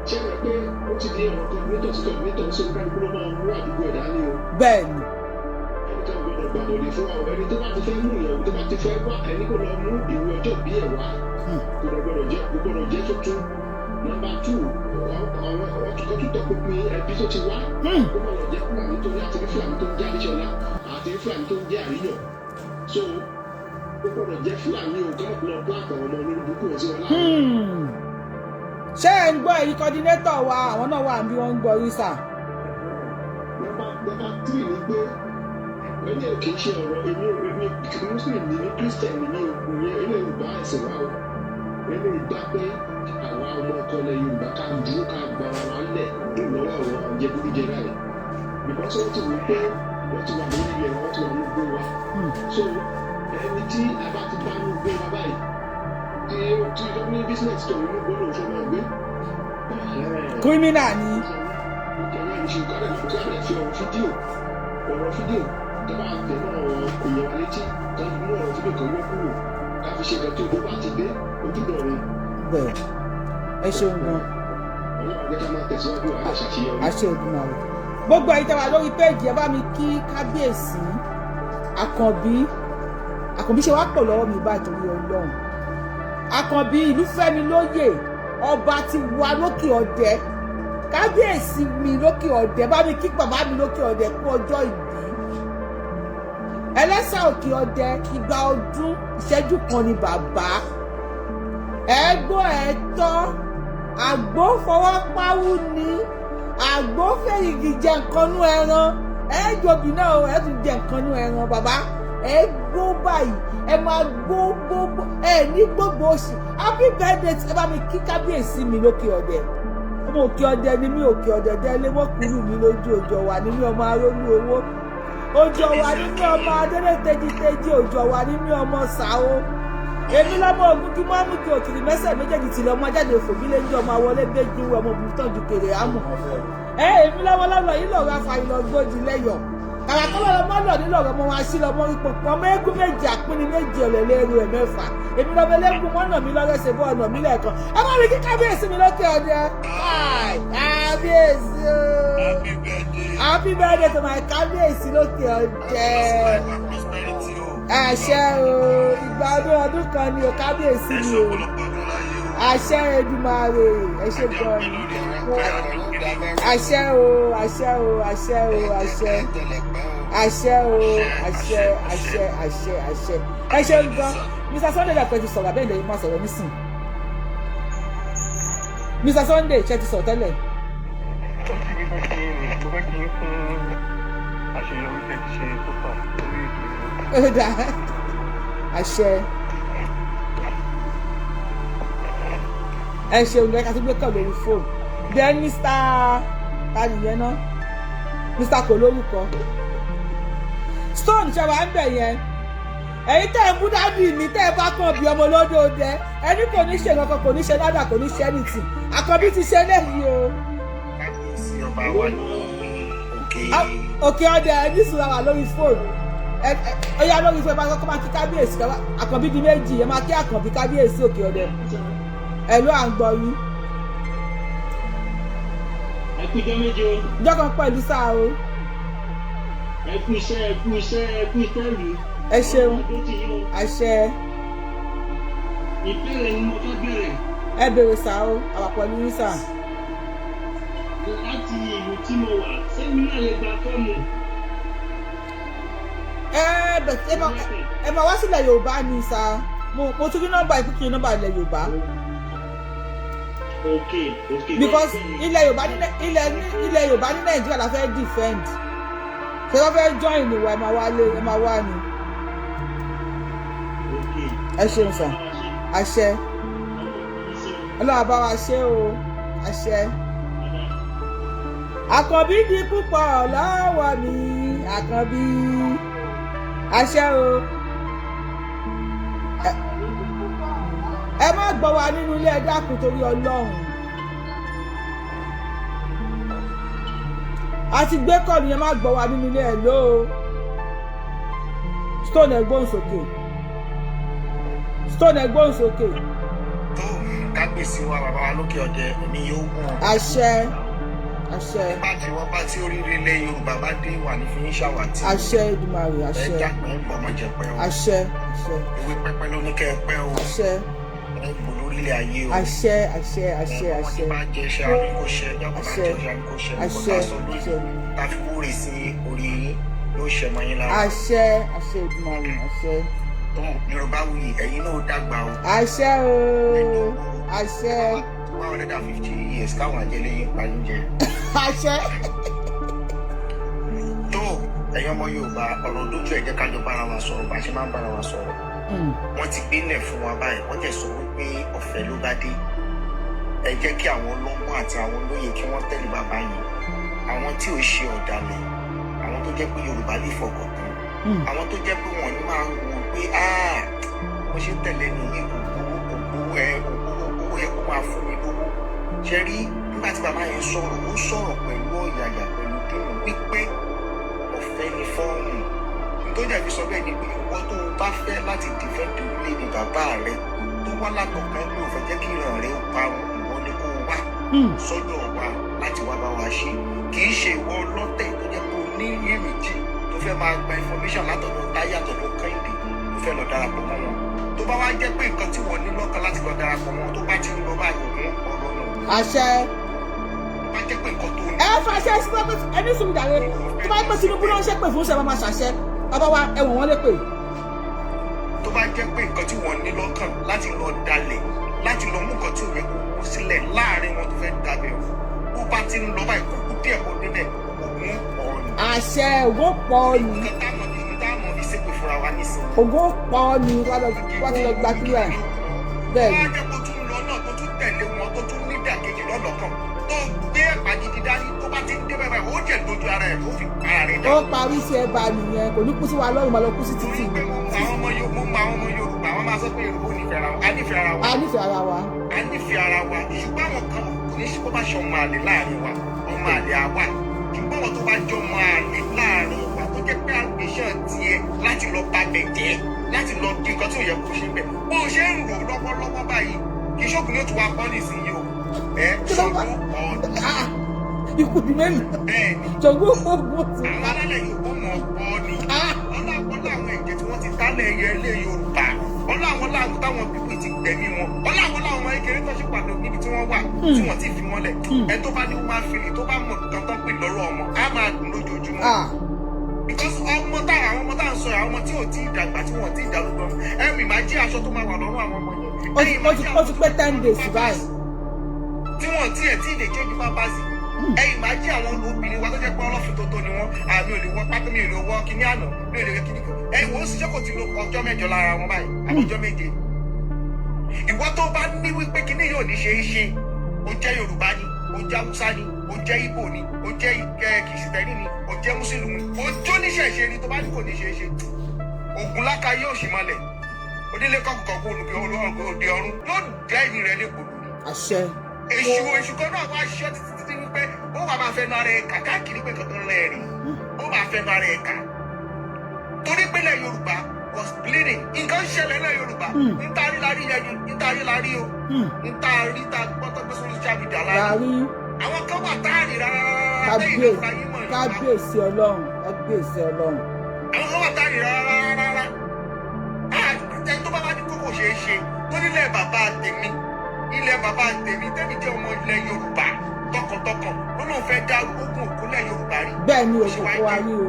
ṣẹ́ni pé ó ti di ọ̀rọ̀ coordinator sí coordinator sí, oníkálukú ló máa mú àdúgbò ẹ̀ dání o. Bẹ́ẹ̀ ni. Ẹni tó gbọdọ̀ gbàbọ̀dé fún wa o. Ẹni tó bá ti fẹ́ mú ìyàwó, tó bá ti fẹ́ wá, ẹni kò lọ mú ìwé ọjọ́ bí ẹ̀ wá, kò dẹ̀ gbọdọ̀ jẹ́, kò gbọdọ̀ jẹ́ tuntun. Number two, àwọn ọtúnkọ́ tó tọpinpin ẹbí tó ti wá, kó má lọ jẹ́ Fúlàní, tó ní àti rí Fúlàní tó ń jẹ́ Adéṣọlá àti rí Fúlàní tó ń jẹ́ Àríyàn. So Ó gbọ́dọ̀ jẹ́ Fúlàní o, kọ́ lọ plant àwọn ọmọ olórí burúkú yẹn sí wọn láàrin. Ṣé ẹ ń gbọ́ ẹ̀yin coordinator wa? Àwọn náà wà bí wọ́n ń gbọ́ yín, sir. Number three ni pé ẹni ò kì í ṣe ọ̀rọ̀ èmi ò, èmi Muslim ni mí, Christian ni mí o, ìyẹn ilé Yorùbá ẹ̀sìn wa o. Ẹni dá pé àwa ọmọ ọkọ ilẹ̀ Yorùbá ká dúró, ká gba ara wa lẹ̀ lọ́wọ́ àwọn jẹgúdújẹrá yìí, because wọ́n ti wò pé wọ́n ti wà lórí ilẹ̀ wa, wọ́n ti wà ní gbó wa. So ẹni tí a bá ti bá ní gbó wa báyìí, tí ó ní business tó ní gbó lòun fẹ́ máa gbé. Criminal ni. Kálẹ̀ fi ọ̀rọ̀ fídíò tó bá tẹ̀ mọ́ àwọn èèyàn wa létí, ká mú ọ̀rọ̀ fídíò kan yọ kúrò, ká fi ṣe nǹkan tí ojú bá ti dé ojúdọ̀run. Bẹ́ẹ̀, ẹ ṣeun gan. Ọlọ́run jẹ́ ká máa tẹ̀síwájú àti ṣàṣeyọrí. Àṣẹ Èdùmàrè. Gbogbo ẹ̀yin tẹ́ wà lórí péèjì, ẹ bá mi kí kábíyèsí Àkànbí. Àkànbí ṣe wá pọ̀ lọ́wọ́ mi báyìí torí Ọlọ́run. Àkànbí ìlú fẹ́mi lóyè, ọba ti wà lókè ọdẹ, kábíyèsí mi lókè ọdẹ, bá mi kí bàbá mi lókè ọdẹ kú ọjọ́ ìbí. Ẹlẹ́sà òkè ọdẹ, ìgbà ọdún ìṣẹ́jú kan ni bàbá ẹ gbọ́ ẹ tọ́. Àgbo fọwọ́ páwú ni àgbo fẹ́yìgì jẹ nǹkan nú ẹran. Ẹ jòbí náà o, ẹ tún jẹ nǹkan nú ẹran. Bàbá, ẹ gbó báyìí, ẹ máa gbó gbó gbó, ẹ ní gbogbo oṣù. Happy birthday. Ẹ bá mi kí kábíyèsí mi lókè ọdẹ. Ọmọ òkè ọdẹ ni mí, òkè ọdẹ dẹ́lé mọ́kùnrin mi lójú òjò wà ní mí, ọmọ arónú owó òjò wà ní mí, ọmọ adélé tejiteji òjò wà ní mí, ọmọ sàó èmi lọ́mọ ogun kí mọ́mú kí òkìrì mẹ́sẹ̀ méjèèjì tì lọ́mọ jáde fòbí lé ní ọmọ àwọlé méjì wọ ọmọ òbútọ́ ju kèrè ámù ẹ. Èmi lọ́wọ́ lọ́lọ́ yìí lọ́rọ̀ afàyìnlọ gbòdì lẹ́yọ̀ kàrà kọ́ lọ́rọ̀ mọ́ lọ nílò ọ̀rọ̀ ọmọ wa sí lọ́mọ rí pọ̀pọ̀ ọmọ eégún méjì àpínní méjì ọ̀lẹ́lẹ́rú ẹ̀ mẹ́fà. Èmi lọ́mọ eléégún mọ́nà mi lọ́rẹ́sẹ̀ bọ́ ọ̀nà mi lẹ́ẹ̀kan. Ẹ má rí kí kábíyèsí mi lókè ọdẹ. Kábíyèsí o, happy birthday to my kábíyèsí lókè ọdẹ. Àṣẹ o, ìgbà ọdún ọdún kan ni o, kábíyèsí mi o. Àṣẹ Èdùmàrè. Ẹ ṣe gan ni. Àṣẹ o, àṣẹ o, àṣẹ o, àṣẹ, àṣẹ o, àṣẹ, àṣẹ, àṣẹ, àṣẹ. Ẹ ṣe gan. Mr Sunday dàpẹ́ ti sọ̀rọ̀ abẹ́rẹ́ ìdẹ́yìn máa sọ̀rọ̀ nísìn. Mr Sunday, ṣe ti sọ̀rọ̀ tẹ́lẹ̀? Mo fẹ́ kí n fún àṣeyọrí tẹ́ ti ṣe tó fà lórí ètò yìí. Ó dà, àṣẹ. Ẹ ṣeun. Lẹ́ka tó gbé kàn lórí fóònù. Then Mr ta nìyẹn náà? Mr kò lórúkọ. Stone ṣe wà ń bẹ̀ yẹn. Ẹ̀yin tẹ́ ẹ̀ ń bú daddy mi, tẹ́ ẹ bá kàn bí ọmọ olódò dẹ, ẹni kò ní ṣe nǹkan, kò ní ṣe ládàá, kò ní ṣe anything. Àkànbí ti ṣe léyìí o. Kábíyèsí ọba wa ní òkè. Òkè ọdẹ, ẹni sùn wà lórí fóònù. Ó yá, lórí fóònù, ẹ bá kọ́kọ́ máa kí kábíyèsí. Àkànbí di méjì, ẹ máa kí Àkànbí, kábíyèsí òkè ọdẹ. Ẹ ló à ń gbọ́ yín. Ẹ kú ijọ́ méje o. Jọ́kan pẹ̀lú sáà o. Ẹ kú iṣẹ́, ẹ kú iṣẹ́, ẹ kú iṣẹ́ ìlú. Ẹ ṣeun. Ọdún ti yín o. Àṣẹ. Ìbéèrè ni mo fẹ́ bẹ̀rẹ̀. Ẹ bèrè sáà o, àwà pẹ̀lú yín sáà. Láti ìlú tí mo wà, sẹ́mi náà lè gba fọ́ọ̀mù? Ẹ bẹ̀, ẹ máa wá sílẹ̀ Yorùbá ni sáà. Mo tún ní nọ́mbà ìpínkì, nọ́mbà ilẹ̀ Yorùbá. Ok. Because ilẹ̀ Yorùbá ní ilẹ̀ Yorùbá ní Nàìjíríà la fẹ́ defend. Ṣé wọ́n fẹ́ join ìwà? Ẹ máa wálé, ẹ máa wá ni. Ok. Ẹ ṣeun sir. Àṣẹ. Ọlọ́run bá wa ṣe o, àṣẹ. Àkànbí di púpọ̀ lọ́wọ́ mi, Àkànbí, àṣẹ o. Ẹ má gbọ́ wa nínú ilé, ẹ dákun torí Ọlọ́run. A ti gbé kọ́ọ̀lù yẹn, má gbọ́ wa nínú ilé ẹ̀ ló stone. Ẹ gbóhùn sókè, stone, ẹ gbóhùn sókè. Tó kábíyèsí wa, bàbá wa lókè ọdẹ, èmi yóò gùn. Àṣẹ, àṣẹ. Nígbà tí wọ́n bá tí oríire ilẹ̀ Yorùbá bá dé wà ní fi ń ṣàwátì. Àṣẹ Èdùmàrè, Ẹ àṣẹ. dàgbà, ẹ gbọmọjẹ pẹ́ o. Àṣẹ, àṣẹ. Ewé pẹpẹ ló ní kẹ́ ẹ pẹ́ o. Àṣẹ. Ẹ gbò lórílẹ̀ ayé o. Àṣẹ, àṣẹ, àṣẹ, àṣẹ. Ọmọdé bá jẹ iṣẹ́ àrí kò ṣe, ẹjọ́ bá Àṣẹ. jẹ iṣẹ́ àrí kò ṣe, kò Àṣẹ. tá a sọ lórí Àṣẹ. tá a fi wúre sí orí yín yóò ṣe mọ́ yín lára. Àṣẹ, àṣẹ Èdùmàrè, àṣẹ. Tó Yorùbá Wuyì, ẹ̀yin náà dàgbà o. Àṣẹ o, àṣẹ. 150 years káwọn àjẹlé yín pa yín jẹ. Àṣẹ. Tó ẹ̀yin ọmọ Yorùbá, ọ̀rọ̀ dójú ẹ̀, jẹ́ ká jọ bára wa sọ̀rọ̀ bá a ṣe máa ń bára wa sọ̀rọ̀. Wọ́n ti gbélẹ̀ fún wa báyìí, wọ́n jẹ́ sọ wípé ọ̀fẹ́ ló bá dé. Ẹ jẹ́ kí àwọn ọlọ́gbọ́n àti àwọn olóye kí wọ́n tẹ̀lé bàbá yìí, àwọn tí ò ṣe ọ̀dàlẹ̀, àwọn tó jẹ́ pé Yorùbá lè fọkàn tán, àwọn tó jẹ́ pé wọ́n ní máa ń wò pé, "Ah, mo ṣe ń tẹ̀lé ní yìí, kò gbowó, kò gbowó ẹ, kò gbowó, owó yẹ kó máa fún mi lówó." Ṣe rí nígbà tí bàbá yẹn sọ̀rọ̀, ó sọ̀rọ̀ pẹ̀lú ọ̀yàyà, pẹ̀lú dùnú wípé ọ̀fẹ́ ni fọ́ọ̀mù. Nítorí àfi sọ bẹ́ẹ̀ ni pé ìwọ tó o bá fẹ́ láti defend orílẹ̀-èdè bàbá rẹ tó wá látọ̀kan pé ò fẹ́ jẹ́ kí ìran rẹ ó parun, ìwọ ni kó o wá sọ́dọ̀ wa láti wá bá wa ṣe. Kì í ṣe ìwọ ọlọ́tẹ̀ tó jẹ́ pé o ní iyèméjì tó fẹ́ máa gba information látọ̀dọ̀ Táyé, àtọ̀dọ̀ Kẹ́hìndé, tó fẹ́ lọ darapọ̀ mọ́ wọn. Tó bá wá jẹ́ pé nǹkan tí wọ́n ní lọ́kàn láti lọ darapọ̀ mọ́ wọn, tó bá ti ń lọ báyìí, òun ọ̀rọ̀ náà. Àṣẹ. Tó bá jẹ́ pé nǹkan tó ní Ẹ fàṣẹ sí pé ẹni sùn jàre. Tó bá pẹ́ Tinubu náà ṣépè fún ṣe máa ṣàṣẹ, bàbá wa, ẹ̀wọ̀n wọn lè pè. Tó bá jẹ́ pé nǹkan tí wọ́n ní lọ́kàn láti lọ dalẹ̀, láti lọ mú nǹkan tí ò yẹ kó mú sílẹ̀ láàrin wọn, tó fẹ́ dabẹ̀ o, bó bá ti ń lọ báyìí, kókó díẹ̀ kó débẹ̀, ògùn pọ̀ ni. Àṣẹ, ògùn pọ̀ ni. Nǹkan táwọn fi ṣépè fúnra wa nísìnyí. Ògùn pọ̀ ni wá ti lọ gba kíló ẹ̀ bẹ́ẹ̀ Wọ́n á ni. jẹ́ kó tún lọ náà, tó tún tẹ̀lé wọn, tó tún nídàkejì lọ́lọ́kàn, tó gbé ẹ̀pà gidi dání, tó bá ti ń débẹ̀ báyìí, ó jẹ́ dojú ara ẹ̀ tó fi para rẹ̀ Ó dànù. parí sí ẹ bá nìyẹn, kò ní kú sí wa lọ́rùn, máa lọ kú sí títì. Torí pé mo mọ àwọn ọmọ Yorùbá, wọ́n máa sọ pé Yorùbá ò nífẹ̀ẹ́ ara wọn. A nífẹ̀ẹ́ ara wa. A nífẹ̀ẹ́ ara wa. A nífẹ̀ẹ́ ara wa, ṣùgbọ́n àwọn kan kò ní ṣe kó bá ṣe ọmọ àlè láàrin wa, ọmọ àlè àwa. Ṣùgbọ́n àwọn tó bá jọ ọmọ àlè láàrin wa, tó jẹ́ pé ambition tiẹ̀ láti lọ bá bẹ̀ jẹ́, láti lọ di nǹkan tí ò yẹ kó ṣe bẹ̀, bó o ṣe ń rò lọ́wọ́lọ́wọ́ báyìí, kì í ṣókùn ní ó tún wá pọ́ nísìnyí o. Ẹ Kí ló wá? Ṣàngó pọ̀. Ah, ikú di mélòó? Bẹ́ẹ̀ ni. Ṣàngó ogun ti Àwọn pa. alálẹ̀ Yorùbá mọ̀ pọ̀ ni. Ah. Ọlọ́pọ̀lọ́ àwọn ẹ̀jẹ̀ tí wọ́n ti tálẹ̀ ẹyẹ ilé Yorùbá, ọlọ́wọn láwọn táwọn pípé ti gbẹ̀mí wọn, ọlọ́wọn láwọn ọmọ kékeré tó ṣì pàdé níbi tí wọ́n wà tí wọ́n ti fi wọ́n lẹ̀. Ẹ tó bá ní wọ́n máa fi lè, tó bá mọ̀ nǹkan tó ń pè lọ́rọ̀ ọmọ, á máa dùn lójoojúmọ́. Ah. Because ọmọ tá àwọn ọmọ tá à ń sọ yìí, àwọn ọmọ tí ò tí ì dàgbà, tí wọ́n tí ì darúgbó, ẹ̀mí máa jí aṣọ tó máa wà lọ́rùn àwọn ọmọ yẹn. Ó ti pé 10 days báyìí. Tí wọ́n tí ẹ̀ tí ì lè change pampers. Ẹ̀yìn máa jí àwọn obìnrin wa tó jẹ́ pé ọlọ́fin tó tó ni wọ́n, àmì ò lè wọ pátá, mi ò lè wọ kíní àná, mi ò lè wọ kíní kan. Ẹ̀yìn wọ́n ṣiṣẹ́, kò ti lo ọjọ́ 8 lára wọn báyìí, àbí ọjọ́ 7. Ìwọ tó bá ní wípé kíní yóò ní ṣe é ṣe, ó jẹ́ Yorùbá ni, ó jẹ́ Haúsá ni, ó jẹ́ Ìgbò ni, ó jẹ́ Kìrìsìtẹ́nì ni, ó jẹ́ Mùsùlùmí, ó jó níṣẹ̀ṣe ni, tó bá ní kò ní ṣe é ṣe, Ògùn láka yóò ṣì mọ́lẹ̀ onílé kọkùkọ̀kù olùkọ́ òde ọ̀run yóò dẹ́ ẹ̀yìn rẹ̀ légbodò. Àṣẹ. Èṣù kan náà wá ṣọ́ títí títí wípé ó wà máa fẹnu ara ẹ̀ kà káàkiri pé nǹkan tó ń rẹ̀ rí, ó máa fẹnu ara ẹ̀ kà, torí pé ilẹ̀ Yorùbá was bleeding. Nǹkan ń ṣẹlẹ̀ ilẹ̀ Yorùbá. Ntarí la rí yẹn, ntarí la rí o, ntarí ta gbọ́tọ́ gbé sórí social media la rí. Láàrí. Àwọn kan wà táàrí rárá rárá tẹ́yìn lè fura yín mọ̀ Yorùbá. Kábíyèsí Ọlọ́run, kábíyèsí Ọlọ́run. Àwọn kan wà táàrí rárá rárá. Ẹni tó bá wá ní kókò ṣeé ṣe tó nílẹ̀ bàbá tèmi, ilẹ̀ bàbá tèmi, tẹ́mi jẹ́ ọmọ ilẹ̀ Yorùbá tọkàntọkàn, ló lóun fẹ́ dá ogun òkúlẹ̀ Yorùbá rí. Bẹ́ẹ̀ ni. Ó ṣe òkú wá kó wa jẹ́ rí o.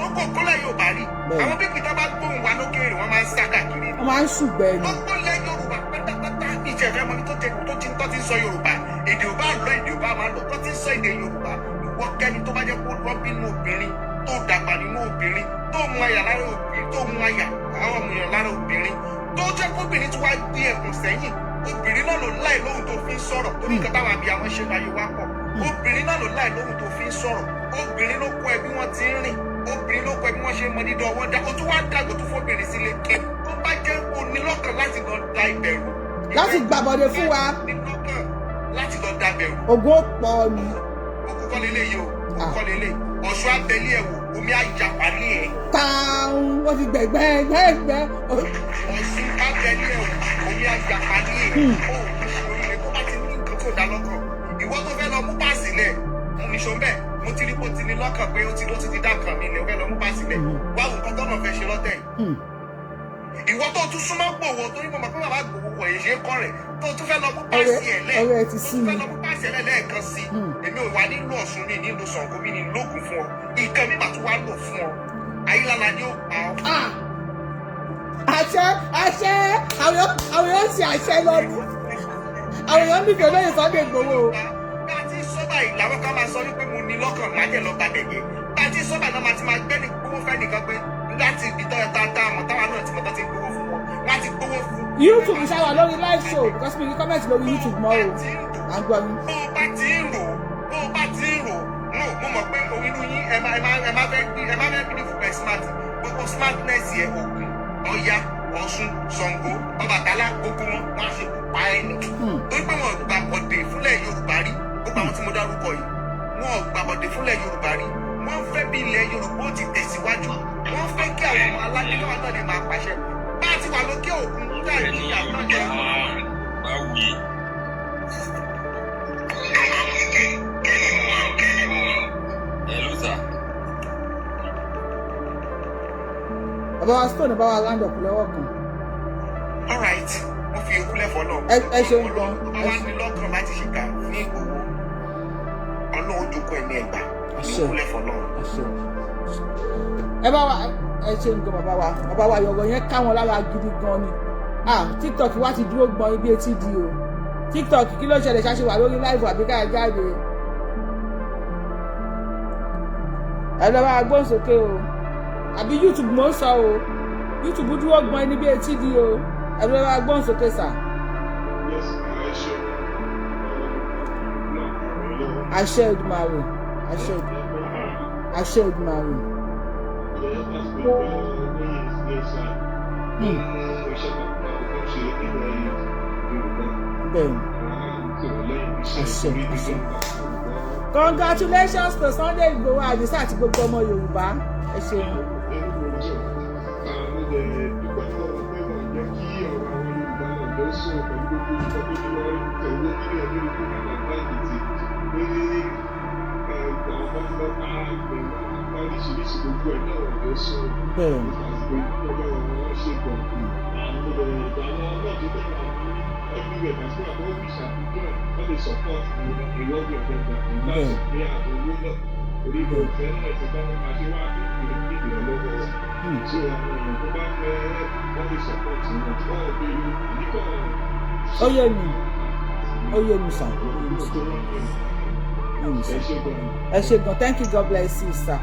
Ogun òkúlẹ̀ Yorùbá rí. Bẹ́ẹ̀. Àwọn bíbí tó bá gbóhùn wa lókèèrè, wọ́n máa ń sá káàkiri ni. Wọ́n máa ń ṣùgbẹ́ ni. Gbogbo ilẹ̀ Yorùbá pátápátá, ìjẹ̀fẹ́ mọ́ni tó ti tó ti ń sọ Yorùbá, èdè ò bá lọ, èdè ò bá máa lọ, tó ti ń sọ èdè Yorùbá, ìwọ kẹ́ni tó bá jẹ́ kó lọ́ bínú obìnrin, tó dàgbà nínú obìnrin, tó mú àyà lára obìnrin, tó mú àyà àwọn ọmọ lára obìnrin, tó jẹ́ kóbìnrin tí wàá gbé ẹkùn sẹ́yìn, obìnrin náà ló láì lóhùn tó fi ń sọ̀rọ̀, torí nǹkan táwọn abiyamọ ṣe láyé wá pọ̀. Obìnrin náà ló láì lóhùn tó fi ń sọ̀rọ̀, obìnrin ló kọ́ ẹ bí wọ́n ti ń rìn, obìnrin ló kọ́ ẹ bí wọ́n ṣe ń mọ dídán ọwọ́ dá, o tún wá dàgbò tó fóbìnrin sílé. Tó bá jẹ́ onílọ́kàn láti lọ da ìbẹ̀rù, Láti gbàbọ̀dé fún wa. Onílọ́kàn láti lọ da bẹ̀rù. Ògùn ó pọ̀ ni. Òkú kọ́ lélẹ̀ yìí o, òkú kọ́ lélẹ̀. Ọ̀ṣun abẹ́lé ẹ̀ wò, omi àjàpálẹ̀ ẹ̀. Táwọn wọ́n ti gbẹ̀gbẹ́ gbẹ́gbẹ́. Ọ̀ṣun abẹ́lé ẹ̀ wò, omi àjàpálẹ̀ ẹ̀. Ó ní ṣe oríire tó bá ti ní nǹkan tó dá lọ́kàn. Ìwọ tó fẹ́ lọ mú páàsì lẹ̀, mú níṣó bẹ́ẹ̀. Mo ti rí pé ó ti ní lọ́kàn pé ó ti ló ti ti dá kan mi lẹ̀, ó fẹ́ lọ mú páàsì lẹ̀. Wá wò nǹkan tọ́nà fẹ́ ṣe lọ́tẹ̀ yìí. Ìwọ tó tún súnmọ́ Gbòho, torí mo mọ̀ pé bàbá Gbòho wọ̀ èyí ṣe é kọ́ rẹ̀, tó tún fẹ́ lọ mú páàsì ẹ̀ lẹ̀, Ọ̀rẹ́ ẹ ti tó sú tún fẹ́ mi. lọ mú páàsì ẹ̀ lẹ̀ lẹ́ẹ̀kan sí, èmi ò wá nílò Ọ̀ṣun mi, nílò Ṣàngó mi, ní lóògùn fún ọ, nǹkan mi mà tún wá lò fún ọ, Ayílála ni ó pa ọ. Ah! Àṣẹ, àṣẹ. Àwọn èèyàn ṣe àṣẹ lọ ní. Àwọn èèyàn nífẹ̀ẹ́ olóyè Sunday Igboho o. Bá a ti ń sọ báyìí làwọn kan máa sọ wípé mo ní lọ́kàn, má jẹ́ lọ́ọ́ bàbẹ̀ jẹ́. Bá a ti ń sọ báyìí náà, máa ti máa gbẹ́ ní gbowó fẹ́ nìkan pé láti ibi tọ́ ta ta àmọ́ táwa náà ti mọ̀ tó ti gbowó fún wọn, wọ́n á ti gbowó fún. YouTube ṣáwà lórí live show, because mi ní comment lórí YouTube mọ́ o. À ń gbọ́ yín. Bó o bá ti ń rò ó, bó o bá ti ń rò ó, no, mo mọ̀ pé inú yín, ẹ má fẹ́ bí fún ẹ smart, gbogbo smartness yẹ. Ògùn, Ọya, Ọ̀ṣun, Ṣàngó, Ọbàtálá, gbogbo wọn, wọn á ṣe pa ẹ ní. Torí pé wọn gbà bọ̀dẹ̀ fúnlẹ̀ Yorùbá rí. Gbogbo àwọn tí mo dárúkọ yìí, wọn gbà bọ̀dẹ̀ fúnlẹ̀ Yorùbá rí. Wọ́n fẹ́ bí ilẹ̀ Yorùbá ó ti tẹ̀síwájú. Wọ́n fẹ́ kí àwọn ọmọ aládé náà náà lè máa pàṣẹ bá a ti wà lókè òkun tá ìjìyà náà jẹ́. Báwùyí. Hello, sir. Bàbá wa Stone, bá wa round up lọ́wọ́ kan. All right, mo fi ikú lẹ́fọ̀ọ́ náà. Ẹ ṣeun gan. Tó bá wá ní lọ́kàn láti ṣèkà fún Ìgbòho, Ọlọ́run jókòó ẹ̀mí ẹ̀gbà. Àṣẹ. Ikú lẹ́fọ̀ọ́ náà. Àṣẹ. Ẹ bá wa, ẹ ṣeun gan, bàbá wa. Bàbá wa, yọ̀rọ̀ yẹn ká wọn lára gidi gan ni. Ah, TikTok wa ti dúró gbọ́n ibi etí di o. TikTok, kí ló ṣẹlẹ̀? Ṣáṣe wà lórí live àbí ká jáde? Ẹ lọ bá gbóhùn sókè o. Àbí YouTube mò ń sọ o. YouTube dúró gbọ́n níbi etí di o. Ẹ lọ bá gbóhùn sókè sà. Yes, ẹ ṣeun. Àṣẹ Èdùmàrè, àṣẹ, àṣẹ Èdùmàrè. Bẹ́ẹ̀ni, àṣẹ, àṣẹ. Congratulations to Sunday Igboho Adisa àti gbogbo ọmọ Yorùbá. Ẹ ṣeun. Bẹ́ẹ̀ni. Bẹ́ẹ̀ni. Ó yé mi, ó yé mi sàn, ó yé mi sàn, ó yé mi sàn. Ẹ ṣé gan, thank you, God bless you, sir.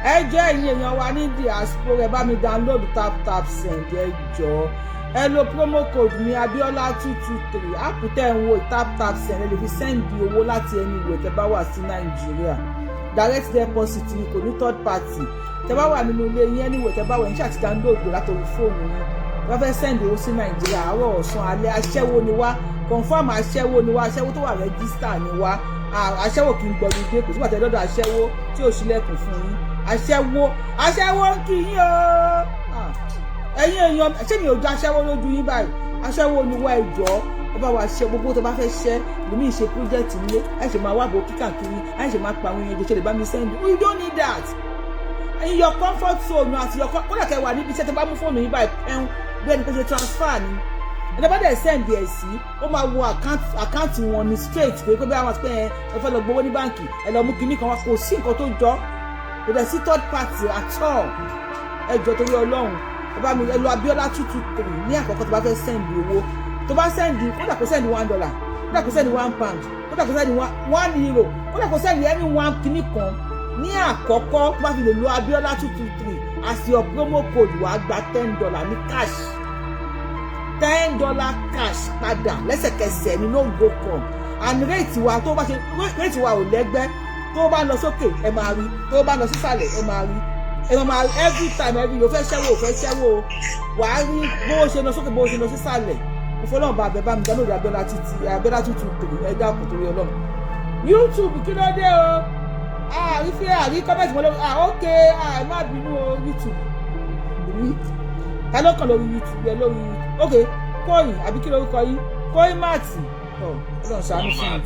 Ẹ jẹ́ ẹ̀yin èèyàn wa ní diaspora, ẹ bá mi download Tap Tap Send. Ẹ jọ̀ọ́, ẹ lo promo code mi, Abiola 223. App tẹ́ ń wo, Tap Tap Send, ẹ lè fi send owó láti anywhere tẹ́ bá wà sí Nàìjíríà. Direct deposit ni, kò ní third party. Tẹ́ bá wà nínú ilé yín, anywhere tẹ́ bá wà, yín ṣáà ti download látòrí fóònù yín. Tẹ́ bá fẹ́ send owó sí Nàìjíríà, àárọ̀, ọ̀sán, alẹ́, aṣẹ́wó ni wá, confirm aṣẹ́wó ni wá, aṣẹ́wó tó wà register ni wá. Aṣẹ́wó kì í gbọ́dọ̀ dé, kò sígbà tẹ́ lọ́dọ̀ aṣẹ́wó tí ò ṣílẹ̀kùn fún yín. Aṣẹ́wó, aṣẹ́wó ń kí yín o. Ẹ̀yin èèyàn, ṣé mi ò jọ aṣẹ́wó lójú yín báyìí? Aṣẹ́wó ni wá. Ẹjọ́, ẹ bá wa ṣe gbogbo tó bá fẹ́ ṣẹ́ lómi ìṣe project nílé, ẹ ṣe máa wá bò kíkàkiri, ẹ ṣe máa pa àwọn èèyàn jẹ, ṣe lè bá mi send. You don't need that. In your comfort zone àti your, kódà kẹ́ wà níbi iṣẹ́, tó bá mú fóònù yín báyìí, ẹ̀hún bí ẹni pé ṣe transfer ni. Ẹni bá dẹ̀ send ẹ̀ sí, ó máa wo account wọn ní straight pé bí àwọn ti pé ẹ fẹ́ lọ gbowó ní báǹkì, ẹ lọ mú kinní kan wá, kò sí nǹkan tó jọ, kò dẹ̀ sí third party at all. Ẹ jọ, torí Ọlọ́run, ẹ bá mi, ẹ lo Abiola 223 ní àkọ́kọ́. Tó bá fẹ́ send owó, tó bá send, kódà kó send $1, kódà kó send £1, kódà kó send €1, kódà kó send any one kinní kan ní àkọ́kọ́, tó bá fi lè lo Abiola 223 as your promo code, wàá gba $10 ní cash, $10 cash padà lẹ́sẹ̀kẹsẹ̀ ní, no go come. And rate wa, tó bá ṣe rate wa ò lẹ́gbẹ́. Tó bá lọ sókè, ẹ máa rí. Tó bá lọ sísàlẹ̀, ẹ máa rí. Ẹ máa every time, every o fẹ́ ṣẹ́wó, o fẹ́ ṣẹ́wó, wàá rí bó ṣe lọ sókè, bó ṣe lọ sísàlẹ̀. Mo fọlọ́run bá abẹ, bá mi download Abiola títí, Abiola 223. Ẹ dákun, torí Ọlọ́run. YouTube, kí ló dé o? Àrí fẹ́ àrí comment mọ́ lórí. Ah, ok, ah, ẹ má bínú o. YouTube rí, ta ló kàn lórí YouTube yẹ lórí? Ok, kóyìn àbí kí lórúkọ yín? Kóyìn máàtì ọ, Ọlọ́run ṣàánú fún mi.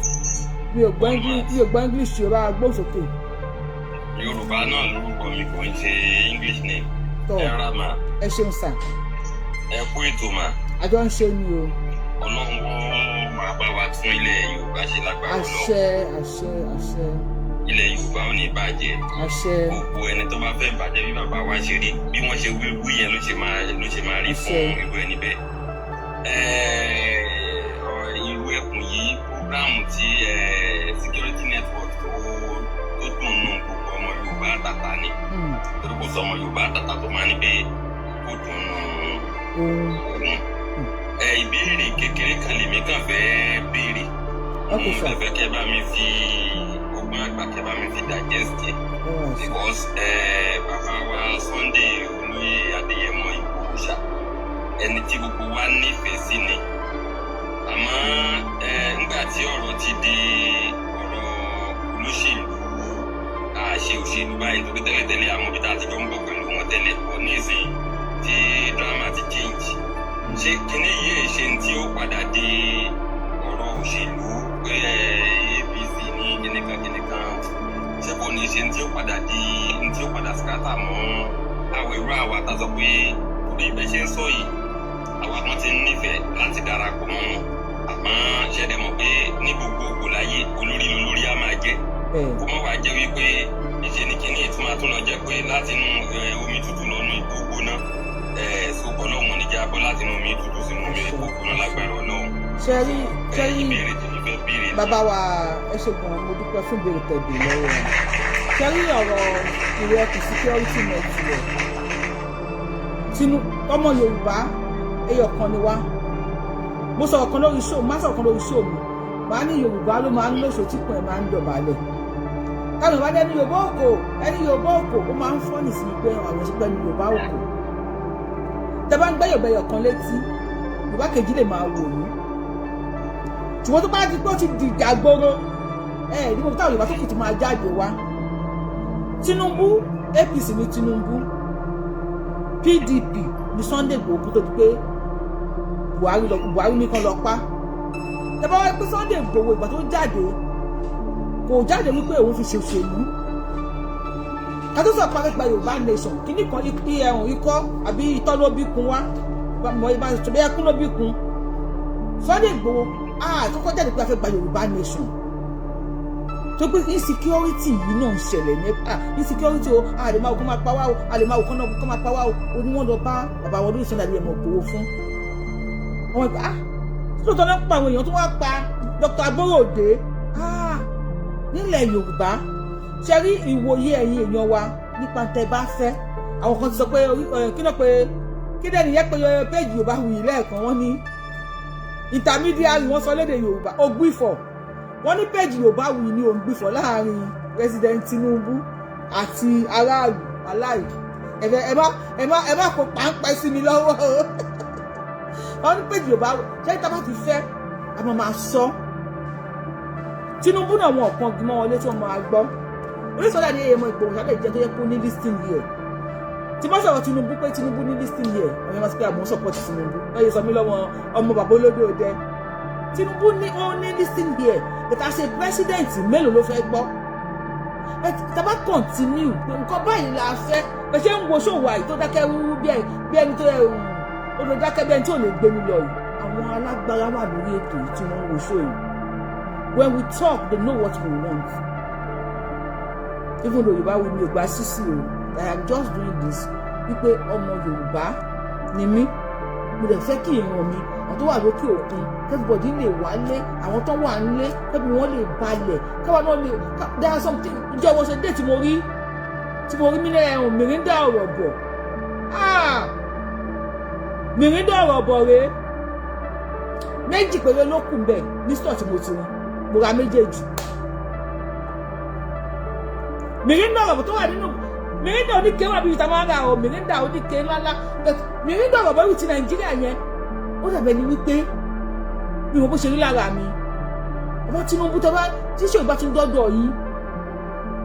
Mi ò gbọ́ English, mi ò gbọ́ English o. Bá gbóhùn sókè. Yorùbá náà lórúkọ mi, kò ń ṣe English name. Tọ́. Ẹ rà mà. Ẹ ṣeun sà. Ẹ kú ètò mà. Àjọ ń ṣe ni o. Ọlọ́run ó máa bá wa tún ilẹ̀ Yorùbá ṣe lágbára Ọlọ́run. Àṣẹ, àṣẹ, àṣẹ. Ilẹ̀ Yorùbá ò ní bàjẹ́. Àṣẹ. Gbogbo ẹni tó bá fẹ́ bàjẹ́, bí bàbá wa ṣe rí, bí wọ́n ṣe wí wí yẹn ló ṣe máa ló ṣe. máa rí fún Àṣẹ. irú ẹni bẹ́ẹ̀. Ọ̀rọ̀ irú ẹkùn yìí, program tí security network tó dùn nù gbogbo ọmọ Yorùbá tàtà ni, torí kò sọ ọmọ Yorùbá tàtà tó máa ní pé kó dùn nù òun. Òun. Ìbéèrè kékeré kan lèmi kàn fẹ́ béèrè. Ok, Mo sir. fẹ́ kẹ́ bá mi fi ọgbọ́n àgbà, kẹ́ bá mi fi digest ẹ̀, Alright, sir. because bàbá wa Sunday Olóyè Adéyẹmọ Ìgbòho ṣá, ẹni tí gbogbo wa nífẹ̀ẹ́ sí ni, àmọ́ nígbà tí ọ̀rọ̀ ti di ọ̀rọ̀ olóṣèlú, àṣe òṣèlú báyìí, nítorí tẹ́lẹ̀tẹ́lẹ̀ àwọn ibi tá a ti jọ ń bọ̀ pẹ̀lú wọn tẹ́lẹ̀ pọ̀, nísìnyí tí drama ti change, ṣé kinní yìí ṣe ní tí ó padà di ọ̀rọ̀ òṣèlú pé APC ní kìnìkan kìnìkan? Ṣé kò ní ṣe ní tí ó padà di ní tí ó padà scatter mọ́ àwọn irú àwa tá a sọ pé torí ibẹ̀ ṣe ń sọ yìí, àwa kan ti ń nífẹ̀ẹ́ láti darapọ̀ mọ́ wọn, àmọ́ ṣẹ̀dẹ̀ mọ̀ pé ní gbogbo ògbò láyé, olórí lolórí á máa jẹ́. Kó má wàá jẹ́ wípé ìṣe ni kinní ìtumọ̀ tó lọ jẹ́ pé láti inú omi tútù lọ́nu ìbò gbóná. So Ọlọ́run ní jẹ́ abọ́ láti inú omi tútù sínú omi ìbò gbóná, lágbára Ọlọ́run. Ṣẹ́rí ṣẹ́rí. Ìbéèrè tí mi fẹ́ béèrè ni. Bàbá wa, ẹ ṣe gan, mo dúpẹ́ fún ìbéèrè tẹ̀bí lọ́wọ́ wọn. Ṣẹ́rí, ọ̀rọ̀ ìrẹ́kù security network tinú ọmọ Yorùbá ẹyọ kan ni wá. Mo sọ̀rọ̀ kan lórí show, má sọ̀rọ̀ kan lórí show mi, màá ní Yorùbá ló máa ń lóṣò tí kùn ẹ̀ máa ń dọ̀bálẹ̀ táwọn Yorùbá ní ẹni Yorùbá òkò, ẹni Yorùbá òkò. Ó máa ń funny sí mi pé àwọn ṣe pé ẹni Yorùbá òkò. Tẹ bá ń gbẹ́ Yorùbá ẹyọ kan létí, Yorùbá kejì lè máa wò yín, ṣùgbọ́n tó bá di pé ó ti dìjà gbóró ẹ ní gbogbo táwọn Yorùbá tó kù ti máa jáde wá. Tinubu, APC ní Tinubu, PDP ní Sunday Igboho kó tó di pé Buhari lọ, Buhari nìkan lọ pa. Tẹ bá wá pé Sunday Igboho, ìgbà tó jáde, kò jáde wípé òun fi ṣòṣèlú. Kátó sọ parípa Yorùbá nation kíní kan, ẹ̀hún ikọ́ àbí itọ́ ló bí kun wá mọ ìbá ṣe ẹkún ló bí kun Sunday Igboho. Ah, kọ́kọ́ jáde pé a fẹ́ gba Yorùbá nation, tó pé insecurity yìí náà ń ṣẹlẹ̀ ní insecurity o, a lè máa wò kó máa pa wá o, a lè máa wò kó máa pa wá o. Ó ní wọ́n lọ bá bàbá wọn lórí Sunday Adéyẹmọ Ìgbòho fún wọn gbà ah, lóòótọ́ náà pa àwọn èèyàn tó wá pa Dr. Aborode nílẹ̀ Yorùbá. Ṣe rí ìwòye ẹ̀yin èèyàn wa nípa tẹ́ bá fẹ́, àwọn kan ti sọ pé kí náà pé kí dẹ́ni yẹ pé péjì Yorùbá wuyì lẹ́ẹ̀kan, wọ́n ní intermediary, wọ́n sọ lédè Yorùbá ògbìfọ̀, wọ́n ní péjì Yorùbá wuyì ní ògbìfọ̀ láàrin President Tinubu àti aráàlú aláì. Ẹ má ẹ má ẹ má kó páńpẹ́ sí mi lọ́wọ́ o. Wọ́n ní péjì Yorùbá ṣé tá a bá ti fẹ́, a máa máa sọ. Tinubu náà, wọn ò kan gbọmọ wọn létí, wọn máa gbọ́. Oníṣòwò Adéyẹmọ Ìgbòho ṣáà jẹ́ tó yẹ kó ní listening ear. Tí wọ́n sọ̀rọ̀ Tinubu pé Tinubu ní listening ear, àwọn yẹn máa sọ pé àmọ́ support Tinubu lọ́yẹ̀ sọ mí lọ́wọ́ ọmọ bàbá olódò dẹ. Tinubu ní, ó ní listening ear, but as a president, mélòó ló fẹ́ gbọ́? But tá bá continue pé nǹkan báyìí la fẹ́, bẹ́ẹ̀ ṣe ń wo ṣòwò àyè tó dákẹ́ wúwú bí ẹni tó odò dákẹ́, bí ẹni tí ò lè gbé mi lọ yìí, àwọn alágbára wà lórí ètò yìí tí wọ́n ń wo ṣòwò yìí. When we talk, they know what we want. Even though Yorùbá wí mi ò gba sísì o, I am just doing this wípé ọmọ Yorùbá ni mí, mo dẹ̀ fẹ́ kí ìran mi, àwọn tó wà lókè òkun, everybody lè wálé, àwọn tó wà nílé, kẹ́bi wọ́n lè balẹ̀, káwa náà lè. There are something jẹ́ wọ́n ṣe dé tí mo rí mílẹ̀ ẹ̀hún Mirinda ọ̀rọ̀ bọ̀. Ah, Mirinda ọ̀rọ̀ bọ̀ rèé, méjì péré ló kù mbẹ̀ ní store tí mo ti rí, mo ra méjèèjì. Mirinda ọ̀rọ̀ bọ̀ tó wà nínú Mirinda oníke wà bíi ìtàn ara o, Mirinda oníke ńláńlá, but Mirinda ọ̀rọ̀ bọ̀ ti Nàìjíríà yẹn, ó dàbẹ̀ ni wípé mi ò bó ṣe rí lára mi. Ọmọ Tinubu, tó bá tí ṣe ìbá tún dọ́dọ̀ yìí,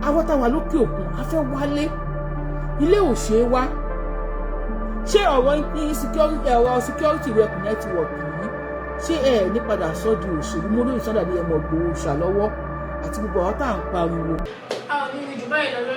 àwọn táwa lókè òkun a fẹ́ wálé, ilé ò ṣeé wá. Ṣé ọ̀rọ̀ insecurity, ọ̀rọ̀ security rep network yìí, ṣé ẹ ní padà sọ di òṣèlú mọ́ lórí Sunday Adéyẹmọ Ìgbòho ṣàlọ́wọ́ àti gbogbo àwọn tá à ń pariwo? A ò ní jù báyìí lọ lórí.